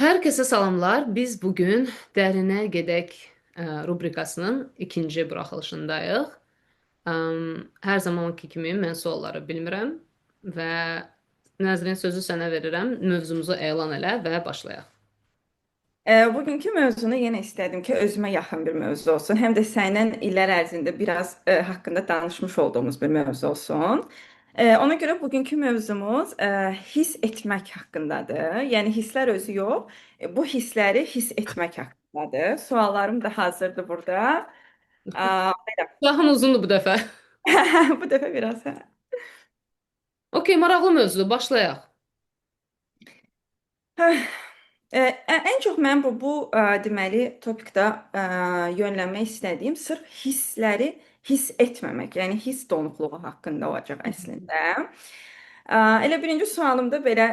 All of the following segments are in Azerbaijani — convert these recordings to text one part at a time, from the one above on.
Hər kəsə salamlar. Biz bugün Dərinə Gedək rubrikasının ikinci buraxılışındayıq. Hər zamanki kimi mən sualları bilmirəm və Nəzrin, sözü sənə verirəm. Mövzumuzu elan elə və başlayaq. Bugünkü mövzunu yenə istədim ki, özümə yaxın bir mövzu olsun. Həm də səndən illər ərzində biraz haqqında danışmış olduğumuz bir mövzu olsun. Ona görə bugünkü mövzumuz hiss etmək haqqındadır. Yəni hisslər özü yox, bu hissləri hiss etmək haqqındadır. Suallarım da hazırdır burada. Aa, belə. Daha uzundur bu dəfə. Bu dəfə biraz hə. Okey, maraqlı mövzudur. Başlayaq. Ən çox mən bu deməli topikdə yönlənmək istədiyim sırf hissləri hiss etməmək, yəni hiss donuqluğu haqqında olacaq əslində. Elə birinci sualım da belə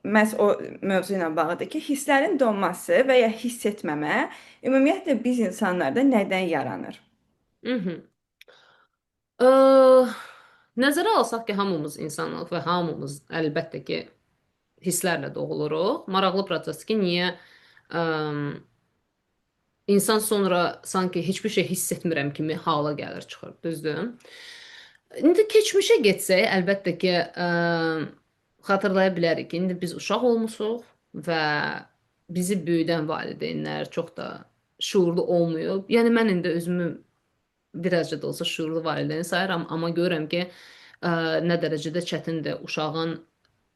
məhz o mövzu ilə bağlıdır ki, hisslərin donması və ya hiss etməmə ümumiyyətlə biz insanlarda nədən yaranır? Mhm. Nəzərə alsaq ki, hamımız insanıq və hamımız əlbəttə ki, hisslərlə doğuluruq. Maraqlı prosesdir ki, niyə ə, insan sonra sanki heç bir şey hiss etmirəm kimi hala gəlir, çıxır, düzdür? İndi keçmişə getsək, əlbəttə ki, xatırlaya bilərik ki, indi biz uşaq olmuşuq və bizi böyüdən valideynlər çox da şuurlu olmayıb. Yəni mən indi özümü birazca da olsa şuurlu valideyn sayıram, amma görürəm ki, nə dərəcədə çətindir uşağın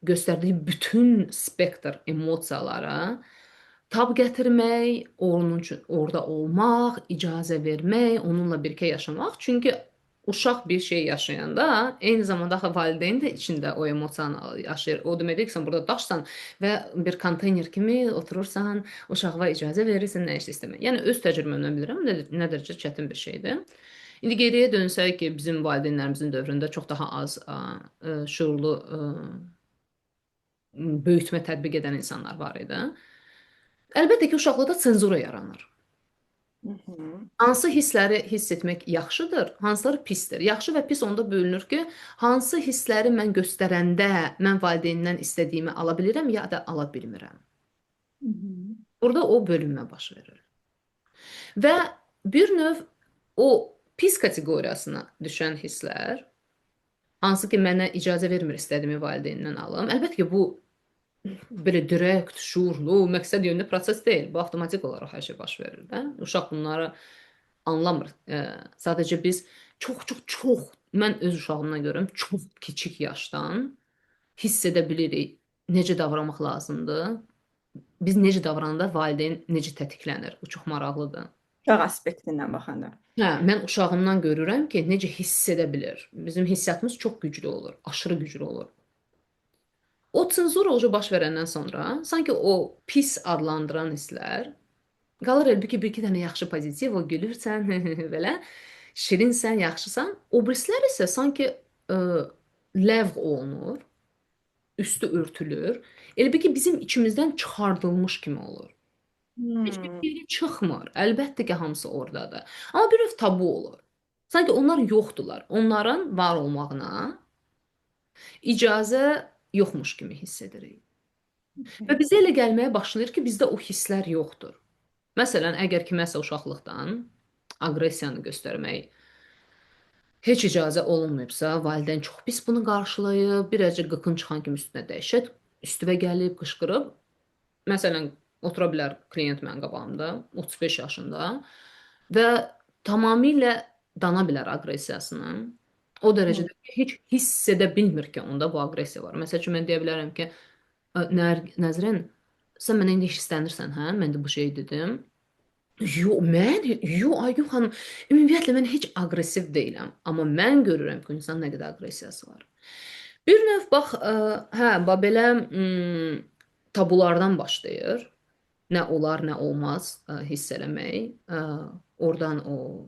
göstərdiyi bütün spektr emosiyalara tab gətirmək, onun üçün orada olmaq, icazə vermək, onunla birgə yaşamaq. Çünki uşaq bir şey yaşayanda, eyni zamanda axı valideyn də içində o emosiyanı yaşayır. O demək deyil ki, sən burada daşsan və bir konteyner kimi oturursan, uşağa icazə verirsən nə iş istəmək. Yəni öz təcrübəmdən bilirəm nə dərəcə çətin bir şeydir. İndi geriyə dönsək ki, bizim valideynlərimizin dövründə çox daha az şuurlu böyütmə tətbiq edən insanlar var idi. Əlbəttə ki, uşaqlarda senzura yaranır. Hansı hissləri hiss etmək yaxşıdır, hansıları pisdir. Yaxşı və pis onda bölünür ki, hansı hissləri mən göstərəndə mən valideyndən istədiyimi ala bilirəm ya da ala bilmirəm. Burada o bölünmə baş verir. Və bir növ o pis kateqoriyasına düşən hisslər, hansı ki mənə icazə vermir istədiyimi valideyndən alım. Əlbəttə ki, bu belə direkt, şuurlu, məqsəd yönlü proses deyil. Bu avtomatik olaraq hər şey baş verir də. Uşaq bunları anlamır. Sadəcə biz çox çox çox mən öz uşağımdan görürəm, çox kiçik yaşdan hiss edə bilirik necə davranmaq lazımdır. Biz necə davrananda valideyn necə tətiklənir. Bu çox maraqlıdır. Uşaq aspektindən baxanda. Hə, mən uşağımdan görürəm ki, necə hiss edə bilir. Bizim hissiyatımız çox güclü olur, aşırı güclü olur. O senzura oca baş verəndən sonra sanki o pis adlandıran hisslər qalır, elə ki, bir-iki dənə yaxşı pozitiv, o gülürsən, belə şirinsən, yaxşısan. O birislər isə sanki ləğv olunur, üstü örtülür. Elə bil ki, bizim içimizdən çıxardılmış kimi olur. Heç bir yeri çıxmır. Əlbəttə ki, hamısı oradadır. Amma bir növ tabu olur. Sanki onlar yoxdular. Onların var olmağına icazə yoxmuş kimi hiss edirik. Və bizə elə gəlməyə başlayır ki, bizdə o hisslər yoxdur. Məsələn, əgər kiməsə uşaqlıqdan aqressiyanı göstərmək heç icazə olunmayıbsa, valideyn çox pis bunu qarşılayıb, bir azca qıqın çıxan kimi üstünə dəhşət üstünə gəlib, qışqırıb. Məsələn, otura bilər klient mənim qabağımda, 35 yaşında və tamamilə dana bilər aqressiyasını. O dərəcədə ki, heç hiss edə bilmir ki, onda bu aqressiya var. Məsəl üçün, mən deyə bilərəm ki, Nəzrin, sən mənə indi hirslənirsən, hə? Mən də bu şeyi dedim. Yox, mən, yox, Aygün xanım, ümumiyyətlə mən heç aqressiv deyiləm. Amma mən görürəm ki, insanın nə qədər aqressiyası var. Bir növ bax, hə, bax belə tabulardan başlayır. Nə olar, nə olmaz hiss eləmək. Oradan o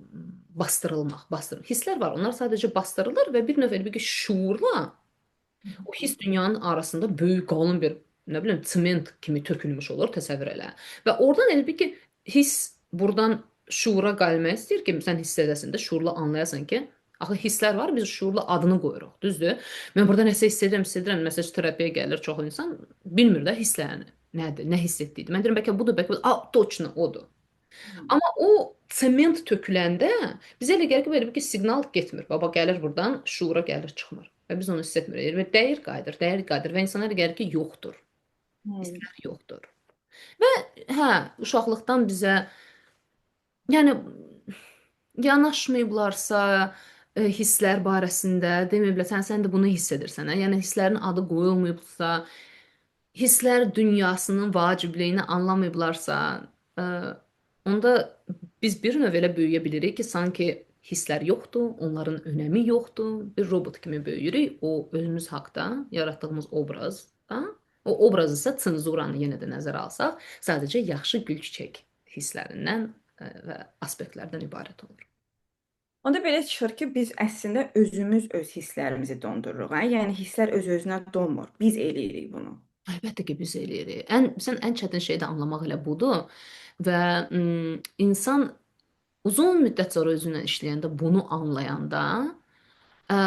bastırılmaq, bastırılmaq. Hisslər var, onlar sadəcə bastırılır və bir növ elə bir ki, şuurla o hiss dünyanın arasında böyük, qalın bir, nə bilim, sement kimi tökülmüş olur, təsəvvür elə. Və oradan elə bir ki, hiss buradan şuura gəlmək istəyir ki, sən hiss edəsən də, şuurla anlayasan ki, axı hisslər var, biz şuurla adını qoyuruq, düzdür? Mən burada nəsə hiss edirəm, hiss edirəm. Məsələn, terapiyaya gəlir çox insan, bilmir də hisslərini. Nədir? Nə hiss etdiydi? Mən deyirəm bəlkə budur, bəlkə budur. A, toçno odur. Hmm. Amma o sement töküləndə bizə elə gəlir ki, belə bir ki, siqnal getmir. Baba gəlir burdan, şuura gəlir, çıxmır. Və biz onu hiss etmirik. Və dəyir qayıdır, dəyir qayıdır və insana elə gəlir ki, yoxdur. Hmm. Hisslər yoxdur. Və hə, uşaqlıqdan bizə yəni yanaşmayıblarsa hisslər barəsində deməyiblər, sən də bunu hiss edirsən, hə? Yəni hisslərin adı qoyulmayıbsa, hisslər dünyasının vacibliyini anlamayıblarsa, e, onda biz bir növ elə böyüyə bilirik ki, sanki hisslər yoxdur, onların önəmi yoxdur. Bir robot kimi böyüyürük. O özümüz haqda yaratdığımız obraz, da, o obraz isə senzuranı yenə də nəzərə alsaq, sadəcə yaxşı gül çiçək hisslərindən və aspektlərdən ibarət olur. Onda belə çıxır ki, biz əslində özümüz öz hisslərimizi dondururuq, hə? Yəni hisslər öz-özünə donmur. Biz eləyirik bunu. Əlbəttə ki, biz eləyirik. Sən ən çətin şey də anlamaq elə budur və insan uzun müddət sonra özünlə işləyəndə, bunu anlayanda ə,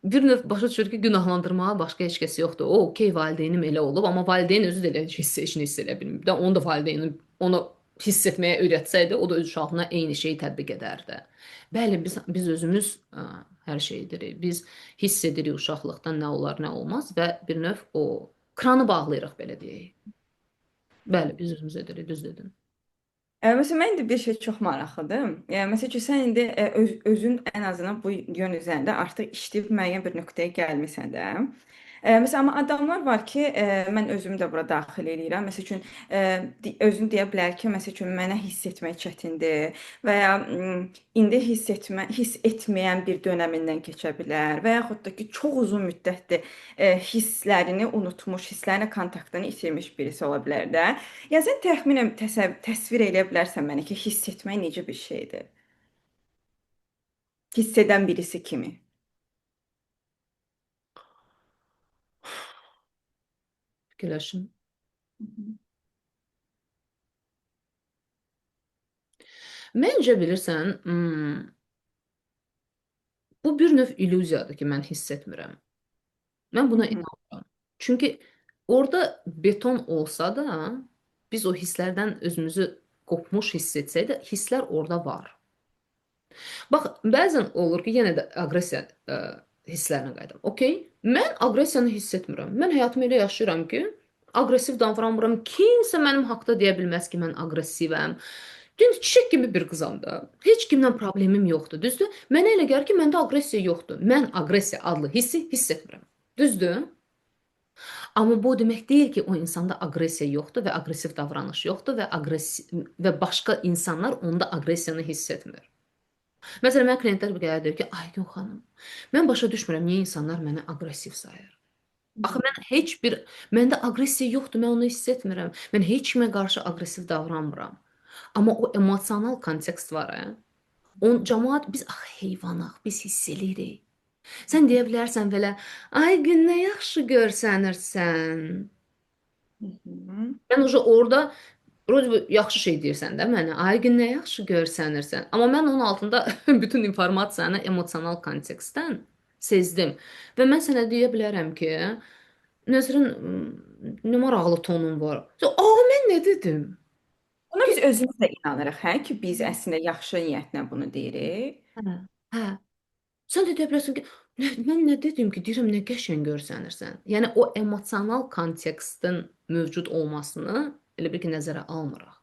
bir növ başa düşür ki, günahlandırmağa başqa heç kəs yoxdur. O, okey, valideynim elə olub, amma valideyn özü də elə heç nə hiss eləyə bilmir. Də onu da valideyni ona hiss etməyə öyrətsəydi, o da öz uşağına eyni şeyi tətbiq edərdi. Bəli, biz özümüz hər şeyi edirik. Biz hiss edirik uşaqlıqdan nə olar, nə olmaz və bir növ o kranı bağlayırıq belə deyək. Bəli, biz özümüz edirik, düz dedin. Məsələn, mən indi bir şey çox maraqlıdır. Yəni, məsəl üçün, sən indi özün ən azından bu yön üzərində artıq işləyib müəyyən bir nöqtəyə gəlmisən də. Məsələn, amma adamlar var ki, mən özümü də bura daxil eləyirəm. Məsəl üçün, özün deyə bilər ki, məsəl üçün mənə hiss etmək çətindir və ya indi hiss etməyən bir dönəmindən keçə bilər və yaxud da ki, çox uzun müddətdir hisslərini unutmuş, hisslərinə kontaktını itirmiş birisi ola bilər də. Yəni sən təxminən təsvir eləyə bilərsən mənə ki, hiss etmək necə bir şeydir? Hiss edən birisi kimi. Fikirləşim. Məncə bilirsən, bu bir növ illüziyadır ki, mən hiss etmirəm. Mən buna inanmıram. Çünki orada beton olsa da biz o hisslərdən özümüzü qopmuş hiss etsək də hisslər orada var. Bax, bəzən olur ki, yenə də aqressiya hisslərinə qayıdıram. Okey, mən aqressiyanı hiss etmirəm. Mən həyatımı elə yaşayıram ki, aqressiv davranmıram. Kimsə mənim haqda deyə bilməz ki, mən aqressivəm. Düz çiçək kimi bir qızam da. Heç kimlə problemim yoxdur, düzdür? Mənə elə gəlir ki, məndə aqressiya yoxdur. Mən aqressiya adlı hissi hiss etmirəm. Düzdür? Amma bu o demək deyil ki, o insanda aqressiya yoxdur və aqressiv davranış yoxdur və və başqa insanlar onda aqressiyanı hiss etmir. Məsələn, mənə klientlər bir gəlir deyir ki, Aygün xanım, mən başa düşmürəm niyə insanlar məni aqressiv sayır. Axı mən heç bir məndə aqressiya yoxdur, mən onu hiss etmirəm. Mən heç kimə qarşı aqressiv davranmıram. Amma o emosional kontekst var, hə? On cəmaət biz axı heyvanıq, biz hiss eləyirik. Sən deyə bilərsən belə, Aygün nə yaxşı görsənirsən. Mən uje orada Vrodə yaxşı şey deyirsən də mənə. Aygün nə yaxşı görsənirsən. Amma mən onun altında bütün informasiyanı emosional kontekstdən sezdim. Və mən sənə deyə bilərəm ki, Nəzrin nə maraqlı tonun var. Aa, mən nə dedim? Buna biz özümüz də inanırıq, hə, ki, biz əslində yaxşı niyyətlə bunu deyirik. Hə. Hə. Sən də deyə bilərsən ki, mən nə dedim ki, deyirəm nə qəşəng görsənirsən. Yəni o emosional kontekstin mövcud olmasını elə bil ki, nəzərə almırıq.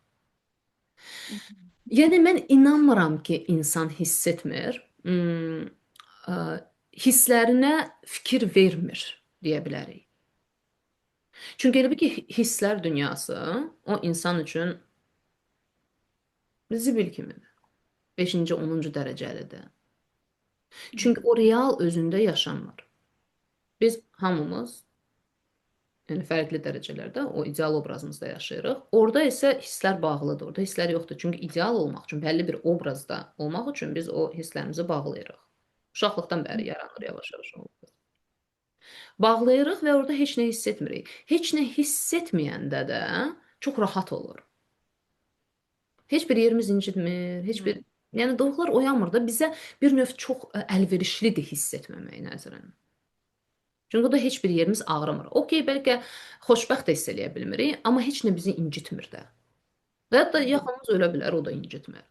Yəni mən inanmıram ki, insan hiss etmir. Ə, hisslərinə fikir vermir deyə bilərik. Çünki elə bil ki, hisslər dünyası o insan üçün zibil kimidir. 5-ci, 10-cu dərəcəlidir. Çünki o real özündə yaşanmır. Biz hamımız yəni fərqli dərəcələrdə o ideal obrazımızda yaşayırıq. Orada isə hisslər bağlıdır. Orada hisslər yoxdur. Çünki ideal olmaq üçün, bəlli bir obrazda olmaq üçün biz o hisslərimizi bağlayırıq. Uşaqlıqdan bəri yaranır yavaş-yavaş o obraz. Bağlayırıq və orada heç nə hiss etmirik. Heç nə hiss etməyəndə də çox rahat olur. Heç bir yerimiz incitmir, heç bir yəni duyğular oyanmır da bizə bir növ çox əlverişlidir hiss etməmək nəzərən. Çünki o da heç bir yerimiz ağrımır. Okey, bəlkə xoşbəxt də hiss eləyə bilmirik, amma heç nə bizi incitmir də. Və hətta yaxınımız ölə bilər, o da incitmir.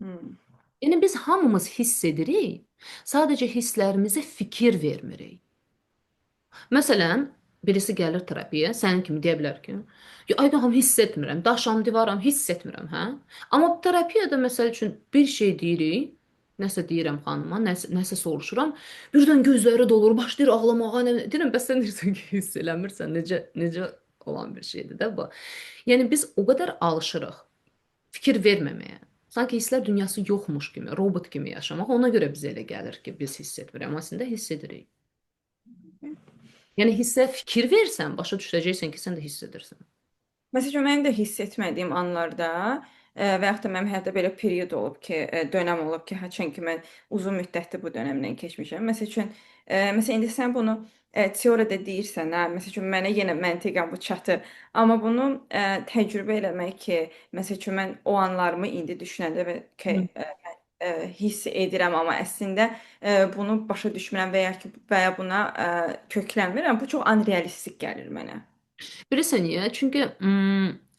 Hmm. Yəni biz hamımız hiss edirik, sadəcə hisslərimizə fikir vermirik. Məsələn, birisi gəlir terapiyaya, sənin kimi deyə bilər ki, ya Aydın xanım hiss etmirəm, daşam, divaram, hiss etmirəm, hə? Amma terapiyada məsəl üçün bir şey deyirik, nəsə deyirəm xanıma, nəsə soruşuram, birdən gözləri dolur, başlayır ağlamağa, nə deyirəm, bəs sən deyirsən ki, hiss eləmirsən, necə olan bir şeydir də bu. Yəni biz o qədər alışırıq fikir verməməyə. Sanki hisslər dünyası yoxmuş kimi, robot kimi yaşamaq. Ona görə bizə elə gəlir ki, biz hiss etmirik, amma əslində hiss edirik. Yəni hissə fikir versən, başa düşəcəksən ki, sən də hiss edirsən. Məsələn, mənim də hiss etmədiyim anlarda və yaxud da mənim həyatda belə period olub ki, dönəm olub ki, haçan ki mən uzun müddətli bu dönəmdən keçmişəm. Məsəl üçün, məsələn indi sən bunu teoriyada deyirsən, hə, məsəl üçün mənə yenə məntiqən bu çatır. Amma bunu təcrübə eləmək ki, məsəl üçün mən o anlarımı indi düşünəndə və ki, Hı. hiss edirəm, amma əslində bunu başa düşmürəm və ya ki, və ya buna köklənmirəm. Bu çox unrealistik gəlir mənə. Bilirsən niyə? Çünki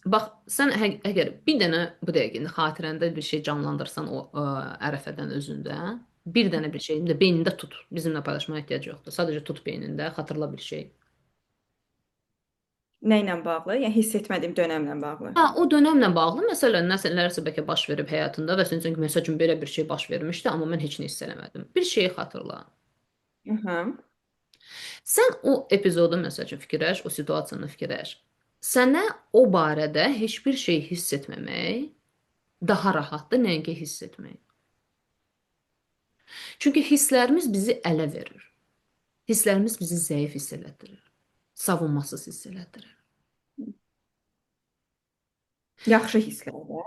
bax sən əgər bir dənə bu dəqiqə indi xatirəndə bir şey canlandırsan o ərəfədən özündə, bir dənə bir şey də beynində tut. Bizimlə paylaşmağa ehtiyac yoxdur. Sadəcə tut beynində, xatırla bir şey. Nə ilə bağlı? Yəni hiss etmədiyim dönəmlə bağlı. Hə, o dönəmlə bağlı məsələn nəsə nələrsə bəlkə baş verib həyatında və sən deyirsən ki, məsəl üçün belə bir şey baş vermişdi, amma mən heç nə hiss eləmədim. Bir şeyi xatırla. Aha. Sən o epizodu məsəl üçün fikirləş, o situasiyanı fikirləş. Sənə o barədə heç bir şey hiss etməmək daha rahatdır, nəinki hiss etmək. Çünki hisslərimiz bizi ələ verir. Hisslərimiz bizi zəif hiss elətdirir. Savunmasız hiss elətdirir. Yaxşı hisslər də.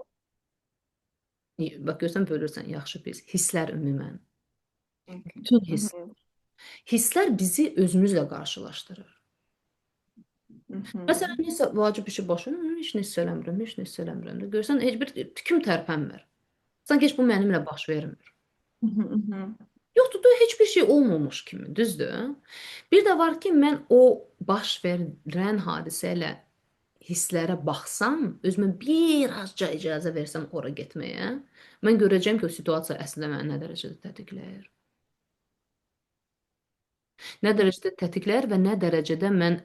Bax görsən bölürsən, yaxşı pis. Hisslər ümumən. Okay. Bütün hiss. Mhm. Hisslər bizi özümüzlə qarşılaşdırır. Mhm. Məsələn, nəsə vacib bir şey baş verir, heç nə hiss eləmirəm, heç nə hiss eləmirəm. Görsən heç bir tüküm tərpənmir. Sanki heç bu mənimlə baş vermir. Mhm. Yoxdur da heç bir şey olmamış kimi, düzdür? Bir də var ki, mən o baş verən hadisə ilə hisslərə baxsam, özümə birazca icazə versəm ora getməyə, mən görəcəyəm ki, o situasiya əslində məni nə dərəcədə tətikləyir. Nə dərəcədə tətikləyir və nə dərəcədə mən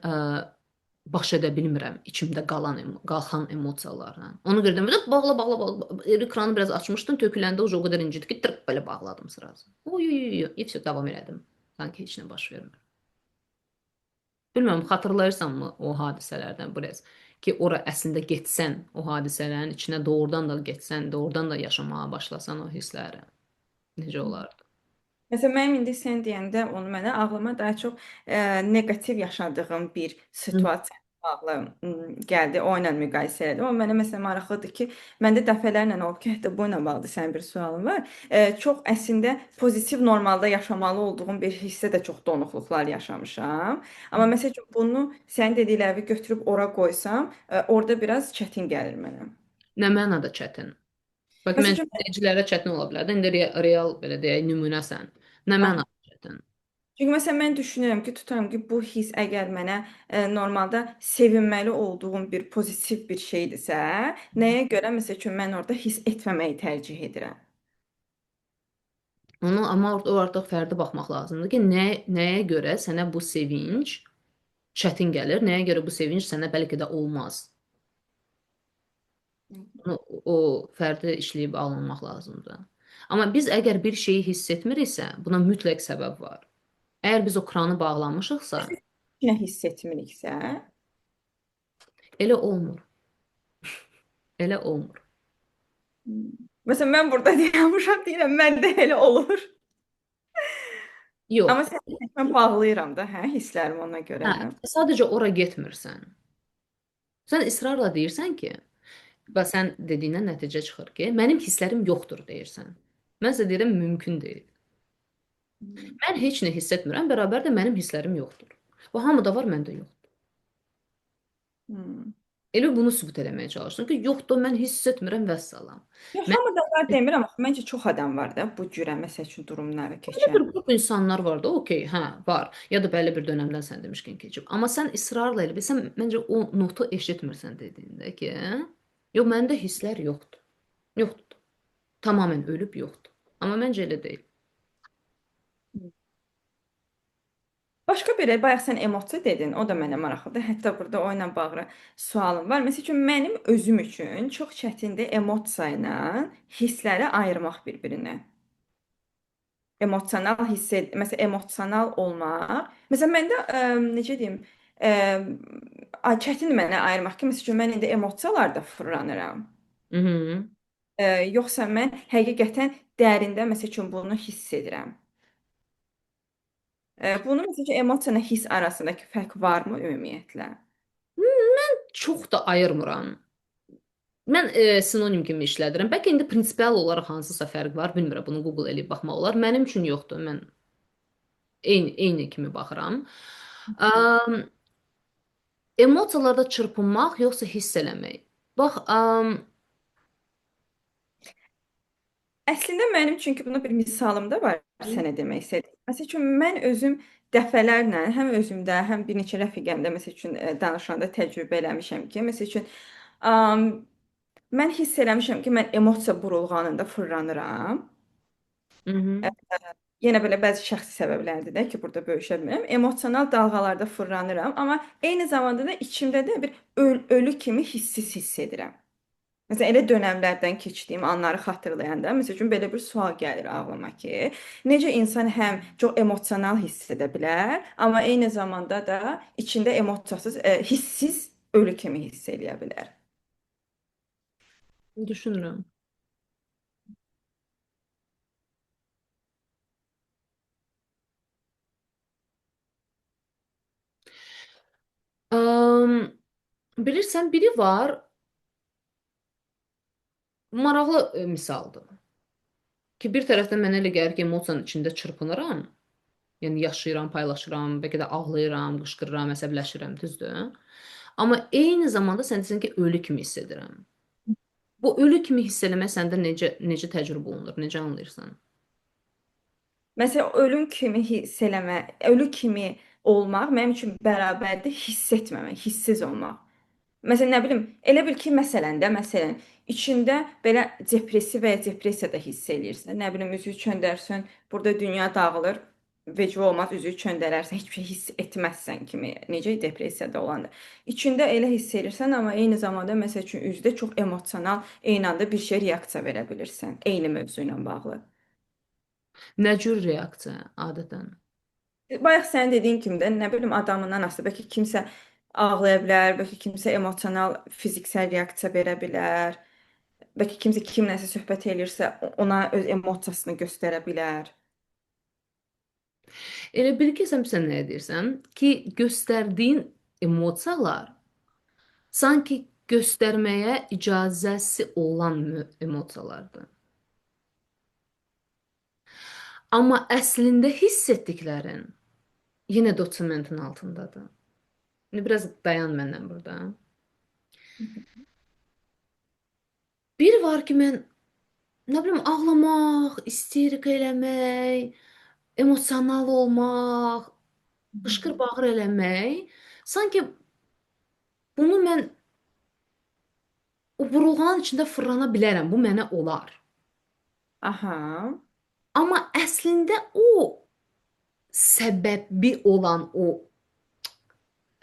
baş edə bilmirəm içimdə qalan qalxan emosiyalarla. Ona görə də bağla bağla bağla ekranı biraz açmışdım, töküləndə o qədər incidi ki, tırp belə bağladım sırası. Oy oy oy, oy, və davam elədim. Sanki heç nə baş vermir. Bilmirəm, xatırlayırsanmı o hadisələrdən biraz ki, ora əslində getsən, o hadisələrin içinə doğrudan da getsən, doğrudan da yaşamağa başlasan o hissləri necə olardı? Məsələn, mənim indi sən deyəndə onu mənə ağlıma daha çox neqativ yaşadığım bir situasiya bağlı gəldi. O ilə müqayisə elədim. Amma mənə məsələn maraqlıdır ki, məndə dəfələrlə olub ki, hətta bununla bağlı sənin bir sualın var. Çox əslində pozitiv normalda yaşamalı olduğum bir hissə də çox donuqluqlar yaşamışam. Amma məsəl üçün bunu sənin dediklərini götürüb ora qoysam, orada biraz çətin gəlir mənə. Nə mənada çətin? Bax, Məsəl mən üçün dinləyicilərə çətin ola bilər. İndi real belə deyək, nümunəsən. Nə mənada çətin? Çünki məsələn mən düşünürəm ki, tuturam ki, bu hiss əgər mənə normalda sevinməli olduğum bir pozitiv bir şeydirsə, nəyə görə məsəl üçün mən orada hiss etməməyi tərcih edirəm? Onu amma o artıq fərdi baxmaq lazımdır ki, nəyə görə sənə bu sevinc çətin gəlir, nəyə görə bu sevinc sənə bəlkə də olmaz. Onu o fərdi işləyib alınmaq lazımdır. Amma biz əgər bir şeyi hiss etmiriksə, buna mütləq səbəb var. Əgər biz o kranı bağlamışıqsa, Nə hiss etmiriksə, elə olmur. Elə olmur. Məsələn mən burada dayanmışam, deyirəm məndə elə olur. Yox. Amma sən mən bağlayıram da, hə, hisslərimi ona görə. Hə, sadəcə ora getmirsən. Sən israrla deyirsən ki, və sən dediyindən nəticə çıxır ki, mənim hisslərim yoxdur deyirsən. Mən sizə deyirəm, mümkün deyil. Mən heç nə hiss etmirəm, bərabər də mənim hisslərim yoxdur. Bu hamıda var, məndə yoxdur. Hmm. Elə bunu sübut eləməyə çalışdın ki, yoxdur, mən hiss etmirəm vəssalam. Yox, Mən hamıda var demirəm, axı məncə çox adam var da bu cürə məsəl üçün durumları belə keçən. bir qrup insanlar var da, okey, hə, var. Ya da belə bir dönəmdən sən demişkən keçib. Amma sən israrla elə bilsən, məncə o notu eşitmirsən dediyində ki, yox, məndə hisslər yoxdur. Yoxdur. Tamamilə ölüb yoxdur. Amma məncə elə deyil. Başqa bir, bayaq sən emosiya dedin, o da mənə maraqlıdır. Hətta burada o ilə bağlı sualım var. Məsəl üçün mənim özüm üçün çox çətindir emosiya ilə hissləri ayırmaq bir-birinə. Emosional hiss məsələn emosional olmaq. Məsələn məndə necə deyim, ə, çətindir mənə ayırmaq ki, məsəl üçün mən indi emosiyalarda fırlanıram. Mhm. Yoxsa mən həqiqətən dərində məsəl üçün bunu hiss edirəm. Bunu məsəl üçün emosiya ilə hiss arasındakı fərq varmı ümumiyyətlə? Mən çox da ayırmıram. Mən sinonim kimi işlədirəm. Bəlkə indi prinsipial olaraq hansısa fərq var, bilmirəm. Bunu Google eləyib baxmaq olar. Mənim üçün yoxdur. Mən eyni kimi baxıram. Um, Emosiyalarda çırpınmaq yoxsa hiss eləmək? Bax, Əslində mənim çünki buna bir misalım da var sənə demək istədim. Məsəl üçün mən özüm dəfələrlə həm özümdə, həm bir neçə rəfiqəmdə məsəl üçün danışanda təcrübə eləmişəm ki, məsəl üçün am, mən hiss eləmişəm ki, mən emosiya burulğanında fırlanıram. Mhm. Yenə belə bəzi şəxsi səbəblərdir də ki, burada bölüşə bilmirəm. Emosional dalğalarda fırlanıram, amma eyni zamanda da içimdə də bir ölü kimi hissiz hiss edirəm. Məsələn, elə dönəmlərdən keçdiyim anları xatırlayanda, məsəl üçün belə bir sual gəlir ağlıma ki, necə insan həm çox emosional hiss edə bilər, amma eyni zamanda da içində emosiyasız, hissiz ölü kimi hiss eləyə bilər. Düşünürəm. Um, Bilirsən, biri var, maraqlı misaldır. Ki bir tərəfdən mənə elə gəlir ki, emosiyanın içində çırpınıram. Yəni yaşayıram, paylaşıram, bəlkə də ağlayıram, qışqırıram, əsəbləşirəm, düzdür? Amma eyni zamanda sən deyirsən ki, ölü kimi hiss edirəm. Bu ölü kimi hiss eləmək səndə necə təcrübə olunur, necə anlayırsan? Məsələn, ölüm kimi hiss eləmə, ölü kimi olmaq mənim üçün bərabərdir hiss etməmək, hissiz olmaq. Məsələn, nə bilim, elə bil ki, məsələn də, məsələn, içində belə depressiv və ya depressiya da hiss eləyirsən. Nə bilim, üzü çöndərsən, burada dünya dağılır, vecə olmaz, üzü çöndərərsən, heç bir şey hiss etməzsən kimi, necə depressiyada olanda. İçində elə hiss eləyirsən, amma eyni zamanda məsəl üçün üzdə çox emosional, eyni anda bir şey reaksiya verə bilirsən, eyni mövzu ilə bağlı. Nə cür reaksiya adətən? Bayaq sənin dediyin kimi də, nə bilim, adamından asılı. Bəlkə kimsə ağlaya bilər, bəlkə kimsə emosional, fiziksel reaksiya verə bilər. Bəlkə kimsə kimləsə söhbət eləyirsə, ona öz emosiyasını göstərə bilər. Elə bil ki, sən nə edirsən ki, göstərdiyin emosiyalar sanki göstərməyə icazəsi olan emosiyalardır. Amma əslində hiss etdiklərin yenə də o sementin altındadır. İndi biraz dayan məndən burada. Bir var ki, mən nə bilim ağlamaq, isterika eləmək, emosional olmaq, qışqır bağır eləmək, sanki bunu mən o burulğanın içində fırlana bilərəm, bu mənə olar. Aha. Amma əslində o səbəbi olan o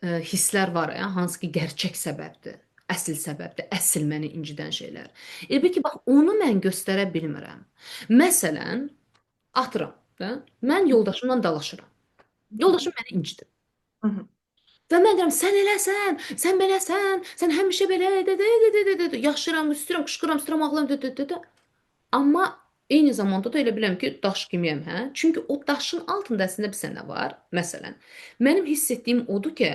hisslər var ya, hansı ki gerçək səbəbdir, əsl səbəbdir, əsl məni incidən şeylər. Elə bil ki, bax onu mən göstərə bilmirəm. Məsələn, atıram da, mən yoldaşımla dalaşıram. Yoldaşım məni incidir. Hı hı. Və mən deyirəm, sən eləsən, sən beləsən, sən həmişə belə, də, də, də, də, də, də, yaşayıram, istəyirəm, qışqıram, istəyirəm, ağlayıram, də, də, də, də. Amma eyni zamanda da elə bilirəm ki, daş kimiyəm, hə? Çünki o daşın altında əslində bir sənə var. Məsələn, mənim hiss etdiyim odur ki,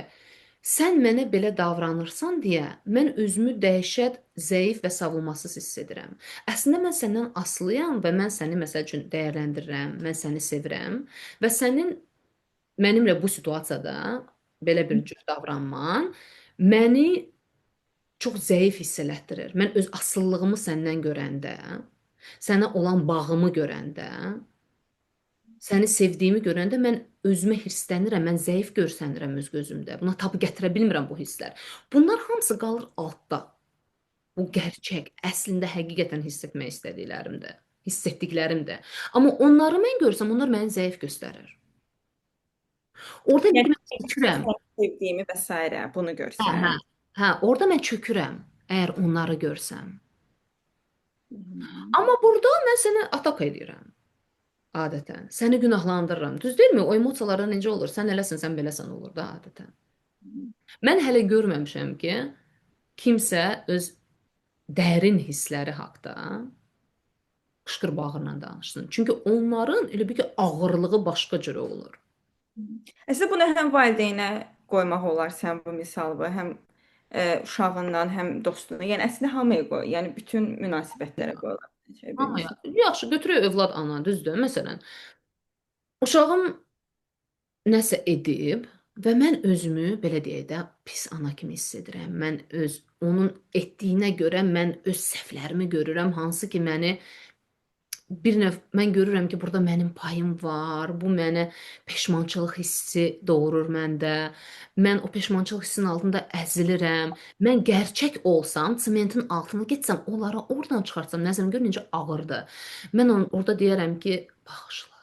sən mənə belə davranırsan deyə mən özümü dəhşət, zəif və savunmasız hiss edirəm. Əslində mən səndən asılıyam və mən səni məsəl üçün dəyərləndirirəm, mən səni sevirəm və sənin mənimlə bu situasiyada belə bir cür davranman məni Çox zəif hiss elətdirir. Mən öz asılılığımı səndən görəndə, sənə olan bağımı görəndə, səni sevdiyimi görəndə mən özümə hirslənirəm, mən zəif görsənirəm öz gözümdə. Buna tab gətirə bilmirəm bu hisslər. Bunlar hamısı qalır altda. Bu gerçək, əslində həqiqətən hiss etmək istədiklərimdir, hiss etdiklərimdir. Amma onları mən görsəm, onlar məni zəif göstərir. Orada Yəni bir mən çökürəm. sevdiyimi və sairə bunu Hə, hə. görsəm. Hə, orada mən çökürəm, əgər onları görsəm. Hı. Amma burada mən sənə atak edirəm adətən. Səni günahlandırıram. Düz deyilmi? O emosiyalarda necə olur? Sən eləsən, sən beləsən olur da adətən. Mən hələ görməmişəm ki, kimsə öz dərin hissləri haqda qışqır bağırla danışsın. Çünki onların elə bir ki ağırlığı başqa cür olur. Əslində bunu həm valideynə qoymaq olar sən bu misalı, həm uşağından, həm dostuna. Yəni əslində hamıya qoy, yəni bütün münasibətlərə qoyular. Şey bir Hamıya. misal. Yaxşı, götürək övlad ana, düzdür? Məsələn, uşağım nəsə edib və mən özümü belə deyək də pis ana kimi hiss edirəm. Mən öz onun etdiyinə görə mən öz səhvlərimi görürəm, hansı ki məni bir növ mən görürəm ki, burada mənim payım var. Bu mənə peşmançılıq hissi doğurur məndə. Mən o peşmançılıq hissinin altında əzilirəm. Mən gerçək olsam, sementin altına getsəm, onları oradan çıxartsam, nəzərəm gör necə ağırdır. Mən onu orada deyərəm ki, bağışla.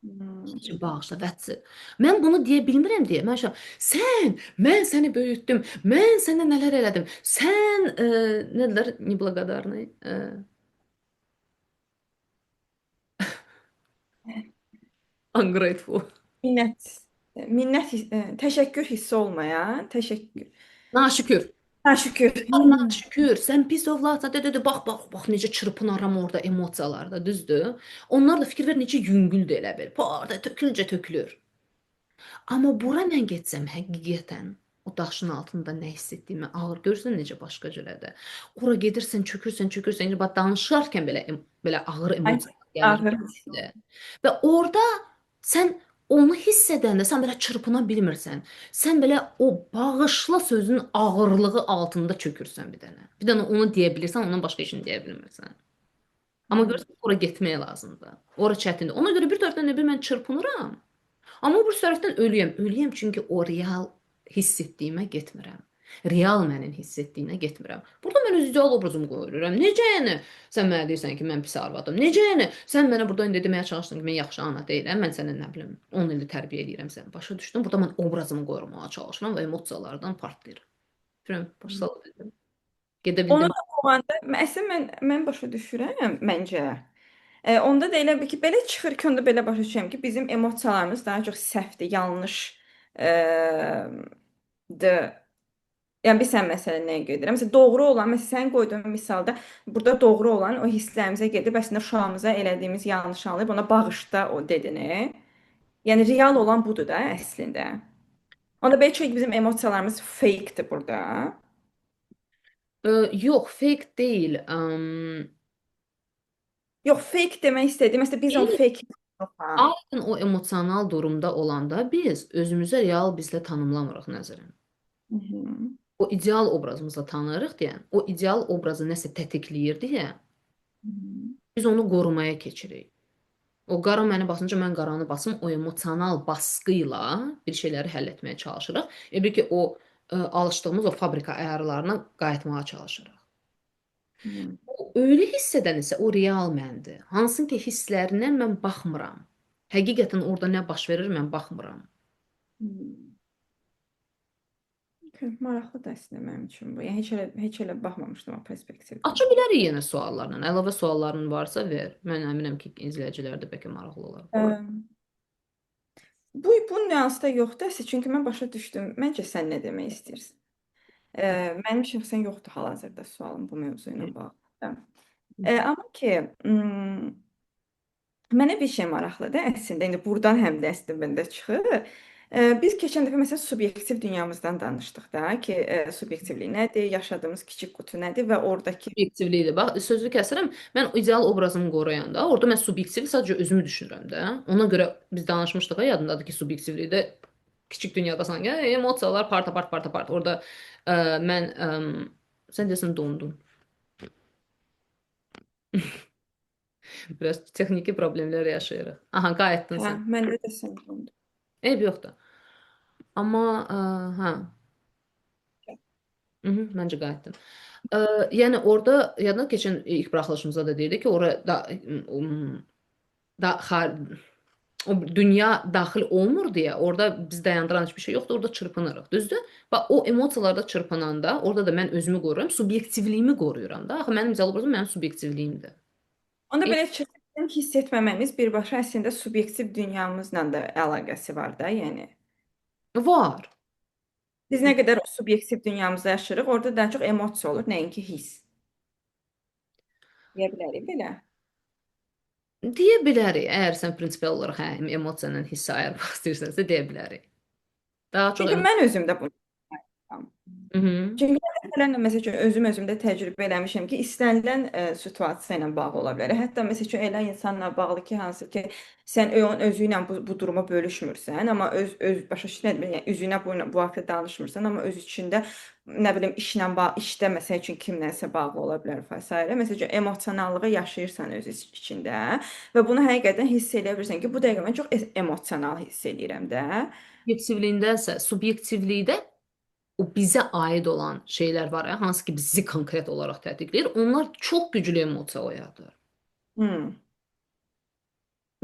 Hmm. Sadəcə bağışla, that's it. Mən bunu deyə bilmirəm deyə. Mən şa, sən, mən səni böyütdüm. Mən sənə nələr elədim. Sən nə deyirlər, nebлагодарный, ungrateful. Minnət, minnət, təşəkkür hissi olmayan, təşəkkür. Naşükür. Ha, şükür. Naşükür, sən pis övladsan, de, de, de, bax, bax, bax, necə çırpınaram orada emosiyalarda, düzdür? Onlar da fikir ver necə yüngüldür elə bil. Parda tökülcə tökülür. Amma bura mən getsəm həqiqətən o daşın altında nə hiss etdiyimi ağır görürsən necə başqa cürədir. Ora gedirsən, çökürsən, çökürsən, bax danışarkən belə belə ağır Ay, emosiyalar gəlir. ağır. Və orada sən onu hiss edəndə sən belə çırpına bilmirsən. Sən belə o bağışla sözünün ağırlığı altında çökürsən bir dənə. Bir dənə onu deyə bilirsən, ondan başqa heç nə deyə bilmirsən. Amma görürsən ora getmək lazımdır. Ora çətindir. Ona görə bir tərəfdən də bir mən çırpınıram. Amma bir tərəfdən ölüyəm. Ölüyəm çünki o real hiss etdiyimə getmirəm. Real mənim hiss etdiyinə getmirəm. Burada mən öz ideal obrazımı qoyuram. Necə yəni sən mənə deyirsən ki, mən pis arvadım? Necə yəni sən mənə burada indi deməyə çalışdın ki, mən yaxşı ana deyiləm, mən sənə nə bilim 10 ildir tərbiyə eləyirəm səni. Başa düşdün? Burada mən obrazımı qorumağa çalışıram və emosiyalardan partlayıram. Bilmirəm, başa sala bildim. Gedə Onu bildim. da qoyanda, əslində mən başa düşürəm məncə. Onda da elə bir ki, belə çıxır ki, onda belə başa düşürəm ki, bizim emosiyalarımız daha çox səhvdir, yanlış e, dı. Yəni biz sən məsələn nəyə gedirəm? Məsələn, doğru olan, məsələn, sən qoyduğun misalda burada doğru olan o hisslərimizə gedib əslində uşağımıza elədiyimiz yanlışı anlayıb ona bağışla o dedini. Yəni real olan budur da əslində. Onda belə ki, bizim emosiyalarımız fake-dir burada. Yox, fake deyil. Yox, fake demək istədiyim, məsələn biz onu fake ha. Adətən o emosional durumda olanda biz özümüzə real bizlə tanımlamırıq nəzərən. Hı -hı. O ideal obrazımızla tanıyırıq deyə, o ideal obrazı nəsə tətikləyir deyə Hı -hı. biz onu qorumaya keçirik. O qara məni basınca mən qaranı basım, o emosional baskı ilə bir şeyləri həll etməyə çalışırıq. Elə bil ki, o alışdığımız o fabrika ayarlarına qayıtmağa çalışırıq. Hı. O ölü hiss edən isə o real məndir. Hansın ki hisslərinə mən baxmıram. Həqiqətən orada nə baş verir mən baxmıram. Hmm. Okay, maraqlıdır əslində mənim üçün bu. Yəni heç elə baxmamışdım o perspektivdən. Aça bilərik yenə suallarla. Əlavə sualların varsa ver. Mən əminəm ki, izləyicilər də bəlkə maraqlı olar. Bu nüansda yoxdur əslində, çünki mən başa düşdüm. Məncə sən nə demək istəyirsən. Mənim şəxsən yoxdur hal-hazırda sualım bu mövzu ilə bağlı. Amma ki, mənə bir şey maraqlıdır əslində. İndi buradan həm də əslində məndə çıxır. Biz keçən dəfə məsələn subyektiv dünyamızdan danışdıq da ki, subyektivlik nədir, yaşadığımız kiçik qutu nədir və oradakı Subyektivlikdir. Bax, sözü kəsirəm. Mən ideal obrazımı qoruyanda, orada mən subyektiv sadəcə özümü düşünürəm də. Ona görə biz danışmışdıq, yadındadır ki, subyektivlikdə Kiçik dünyada sanki emosiyalar parta part parta part. Orada mən sən deyəsən dondun. Biraz texniki problemlər yaşayırıq. Aha, qayıtdın Hə, sən. məndə də sindromdur. Eyb yoxdur. Amma hə, məncə qayıtdın. Yəni orada yadına keçən ilk buraxılışımızda da deyirdi ki, ora da, da o dünya daxil olmur deyə orada biz dayandıran heç bir şey yoxdur, orada çırpınırıq. Düzdür? Bax o emosiyalarda çırpınanda orada da mən özümü qoruyuram, subyektivliyimi qoruyuram da. Axı mənim ideal obrazım mənim subyektivliyimdir. Onda E, belə çıxır, hiss etməməmiz birbaşa əslində subyektiv dünyamızla da əlaqəsi var da, yəni. Var. Biz nə qədər o subyektiv dünyamızda yaşayırıq, orada daha çox emosiya olur, nəinki hiss. Deyə bilərik belə. Deyə bilərik. Əgər sən prinsipial olaraq hə, emosiya ilə hissi ayırmaq istəyirsənsə deyə bilərik. Daha çox Çünki mən özümdə bunu. Mhm. Çünki mən dəfələrlə məsəl üçün özüm özümdə təcrübə eləmişəm ki, istənilən situasiya ilə bağlı ola bilər. Hətta məsəl üçün elə insanla bağlı ki, hansı ki, sən onun özü ilə bu duruma bölüşmürsən, amma öz öz başa düşdün, nə demək, yəni üzünə bu haqda danışmırsan, amma öz içində nə bilim işlə bağlı, işdə məsəl üçün kimlənsə bağlı ola bilər və s. Məsəl üçün emosionallığı yaşayırsan öz içində və bunu həqiqətən hiss eləyə bilirsən ki, bu dəqiqə mən çox emosional hiss eləyirəm də. Subyektivliyindənsə, subyektivlikdə o bizə aid olan şeylər var ya, hansı ki bizi konkret olaraq tətikləyir, onlar çox güclü emosiya oyadır. Hmm.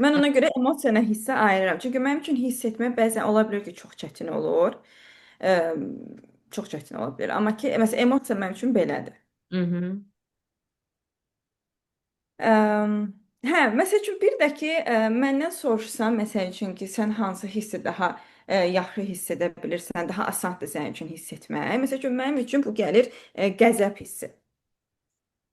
Mən ona görə emosiya ilə hissə ayırıram. Çünki mənim üçün hiss etmək bəzən ola bilər ki, çox çətin olur. Ə, çox çətin ola bilər. Amma ki, məsələn, emosiya mənim üçün belədir. Mhm. Ə, hə, məsəl üçün bir də ki, məndən soruşsan, məsəl üçün ki, sən hansı hissi daha yaxşı hiss edə bilirsən, daha asandır sənin üçün hiss etmək. Məsəl üçün mənim üçün bu gəlir qəzəb hissi.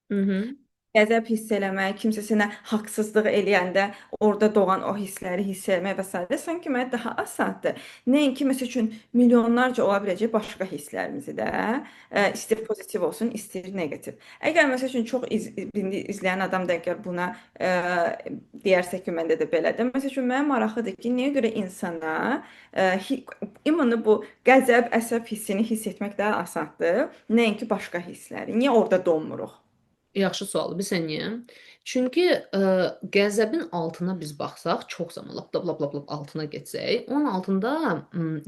Mhm. Qəzəb hiss eləmək, kimsə sənə haqsızlıq eləyəndə orada doğan o hissləri hiss eləmək və sairə sanki mənə daha asandır. Nəinki məsəl üçün milyonlarca ola biləcək başqa hisslərimizi də, istər pozitiv olsun, istər neqativ. Əgər məsəl üçün çox indi izləyən adam da əgər buna deyərsə ki, məndə də belədir. Məsəl üçün mənə maraqlıdır ki, niyə görə insana immanı bu qəzəb, əsəb hissini hiss etmək daha asandır, nəinki başqa hissləri. Niyə orada donmuruq? Yaxşı sualdır. Bilirsən niyə? Çünki qəzəbin altına biz baxsaq, çox zaman lap lap lap lap lap altına getsək, onun altında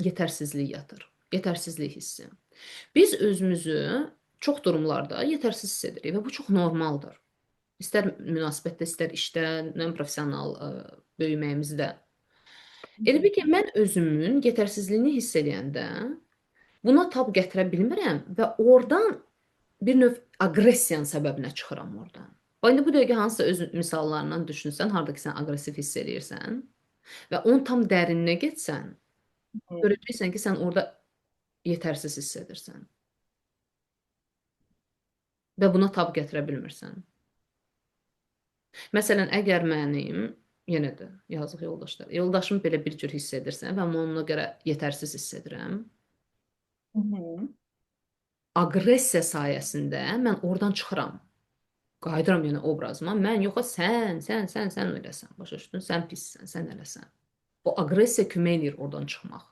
yetərsizlik yatır. Yetərsizlik hissi. Biz özümüzü çox durumlarda yetərsiz hiss edirik və bu çox normaldır. İstər münasibətdə, istər işdə, nə professional böyüməyimizdə. Elə bil ki, mən özümün yetərsizliyini hiss edəndə buna tab gətirə bilmirəm və oradan bir növ aqressiyanın səbəbinə çıxıram oradan. Bax indi bu dəqiqə hansısa öz misallarından düşünsən, harda ki sən aqressiv hiss eləyirsən və onun tam dərininə getsən, görəcəksən ki, sən orada yetərsiz hiss edirsən və buna tab gətirə bilmirsən. Məsələn, əgər mənim yenə də yazıq yoldaşlar, yoldaşım belə bir cür hiss edirsən və mən ona görə yetərsiz hiss edirəm. Hı -hı. Aqressiya sayəsində mən oradan çıxıram. Qayıdıram yenə obrazıma. Mən yox, sən, sən, sən, sən eləsən. Başa düşdün? Sən pissən, sən eləsən. O aqressiya kömək eləyir oradan çıxmaq.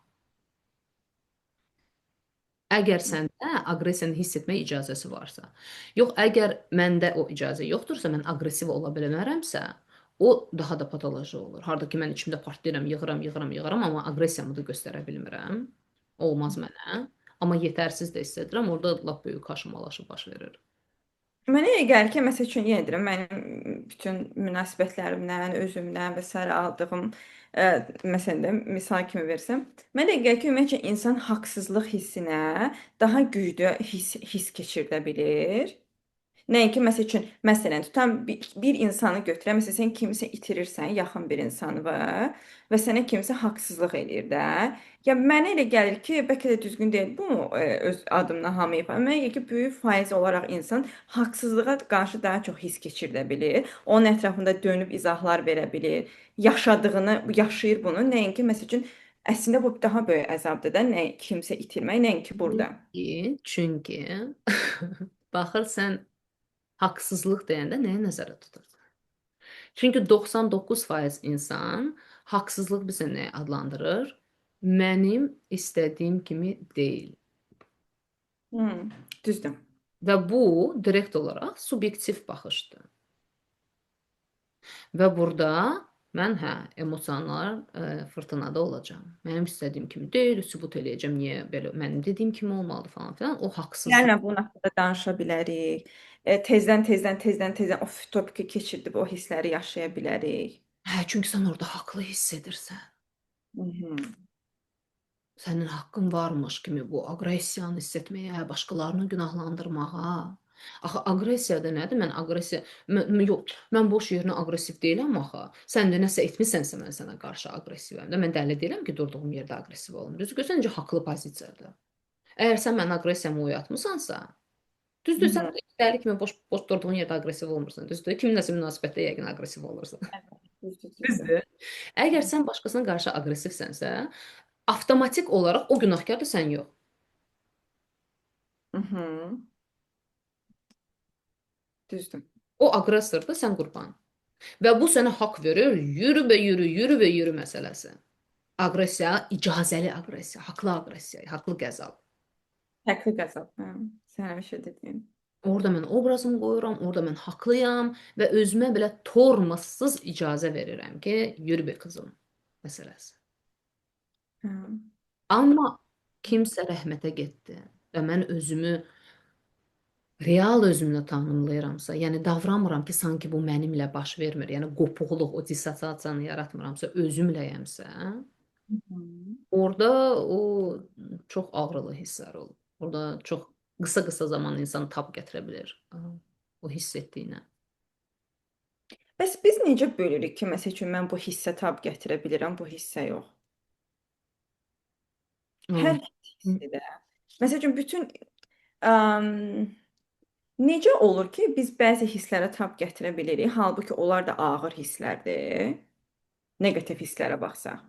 Əgər səndə aqressiyanı hiss etmək icazəsi varsa. Yox, əgər məndə o icazə yoxdursa, mən aqressiv ola bilmərəmsə, o daha da patoloji olur. Harda ki mən içimdə partlayıram, yığıram, yığıram, yığıram, amma aqressiyamı da göstərə bilmirəm. Olmaz mənə. Amma yetərsiz də hiss edirəm. Orada lap böyük kaşı-malaşı baş verir. Mənə elə gəlir ki, məsəl üçün yenə deyirəm, mənim bütün münasibətlərimdən, özümdən və sairə aldığım məsələn də misal kimi versəm, mənə elə gəlir ki, ümumiyyətcə insan haqsızlıq hissinə daha güclü hiss keçirdə bilir. Nəinki məsəl üçün, məsələn, tutam bir insanı götürək, məsələn, sən kimisə itirirsən, yaxın bir insanı var və sənə kimsə haqsızlıq eləyir də. Ya mənə elə gəlir ki, bəlkə də düzgün deyil bu öz adımdan hamı ifadə. Mənə gəlir ki, böyük faiz olaraq insan haqsızlığa qarşı daha çox hiss keçirdə bilir. Onun ətrafında dönüb izahlar verə bilir. Yaşadığını, yaşayır bunu. Nəinki məsəl üçün əslində bu daha böyük əzabdır da, nə kimsə itirmək, nəinki burada. Çünki baxır sən haqsızlıq deyəndə nəyə nəzərdə tutursan? Çünki 99% insan haqsızlıq bizə nə adlandırır? Mənim istədiyim kimi deyil. Hmm. Düzdür. Və bu direkt olaraq subyektiv baxışdır. Və burada mən hə, emosional fırtınada olacağam. Mənim istədiyim kimi deyil, sübut eləyəcəm niyə belə mənim dediyim kimi olmalıdır falan filan. O haqsızlıq. Kimlərlə bunun haqqında danışa bilərik. Tezdən tezdən tezdən tezdən o topiki keçirdib o hissləri yaşaya bilərik. Hə, çünki sən orada haqlı hiss edirsən. Mhm. Sənin haqqın varmış kimi bu aqressiyanı hiss etməyə, başqalarını günahlandırmağa. Axı aqressiya da nədir? Mən aqressiya mən, yox, mən boş yerinə aqressiv deyiləm axı. Sən də nəsə etmisənsə mən sənə qarşı aqressivəm də. Mən dəli deyiləm ki, durduğum yerdə aqressiv olum. Düzdür, görsən necə haqlı pozisiyadır. Əgər sən mənim aqressiyamı oyatmısansa, düzdür, sən Mhm. dəli kimi boş boş durduğun yerdə aqressiv olmursan, düzdür? Kiminləsə münasibətdə yəqin aqressiv olursan. Düzdür, düzdür. Düzdür? Əgər sən başqasına qarşı aqressivsənsə, avtomatik olaraq o günahkardır, sən yox. Mhm. Düzdür. O aqressordur, sən qurban. Və bu sənə haqq verir, yürü be yürü, yürü be yürü məsələsi. Aqressiya, icazəli aqressiya, haqlı aqressiya, haqlı qəzab. Haqlı qəzab. Hə, sən həmişə dediyin. Orada mən obrazımı qoyuram, orada mən haqlıyam və özümə belə tormozsuz icazə verirəm ki, yürü be qızım məsələsi. Hə. Amma kimsə rəhmətə getdi və mən özümü real özümlə tanımlayıramsa, yəni davranmıram ki, sanki bu mənimlə baş vermir, yəni qopuqluq, o dissosiasiyanı yaratmıramsa, özümləyəmsə, Mhm. orada o çox ağrılı hisslər olur. Orada çox qısa-qısa zaman insan tab gətirə bilir o hiss etdiyinə. Bəs biz necə bölürük ki, məsəl üçün mən bu hissə tab gətirə bilirəm, bu hissə yox. Hər hissidir. Məsəl üçün bütün əm, necə olur ki, biz bəzi hisslərə tab gətirə bilirik, halbuki onlar da ağır hisslərdir. Neqativ hisslərə baxsaq.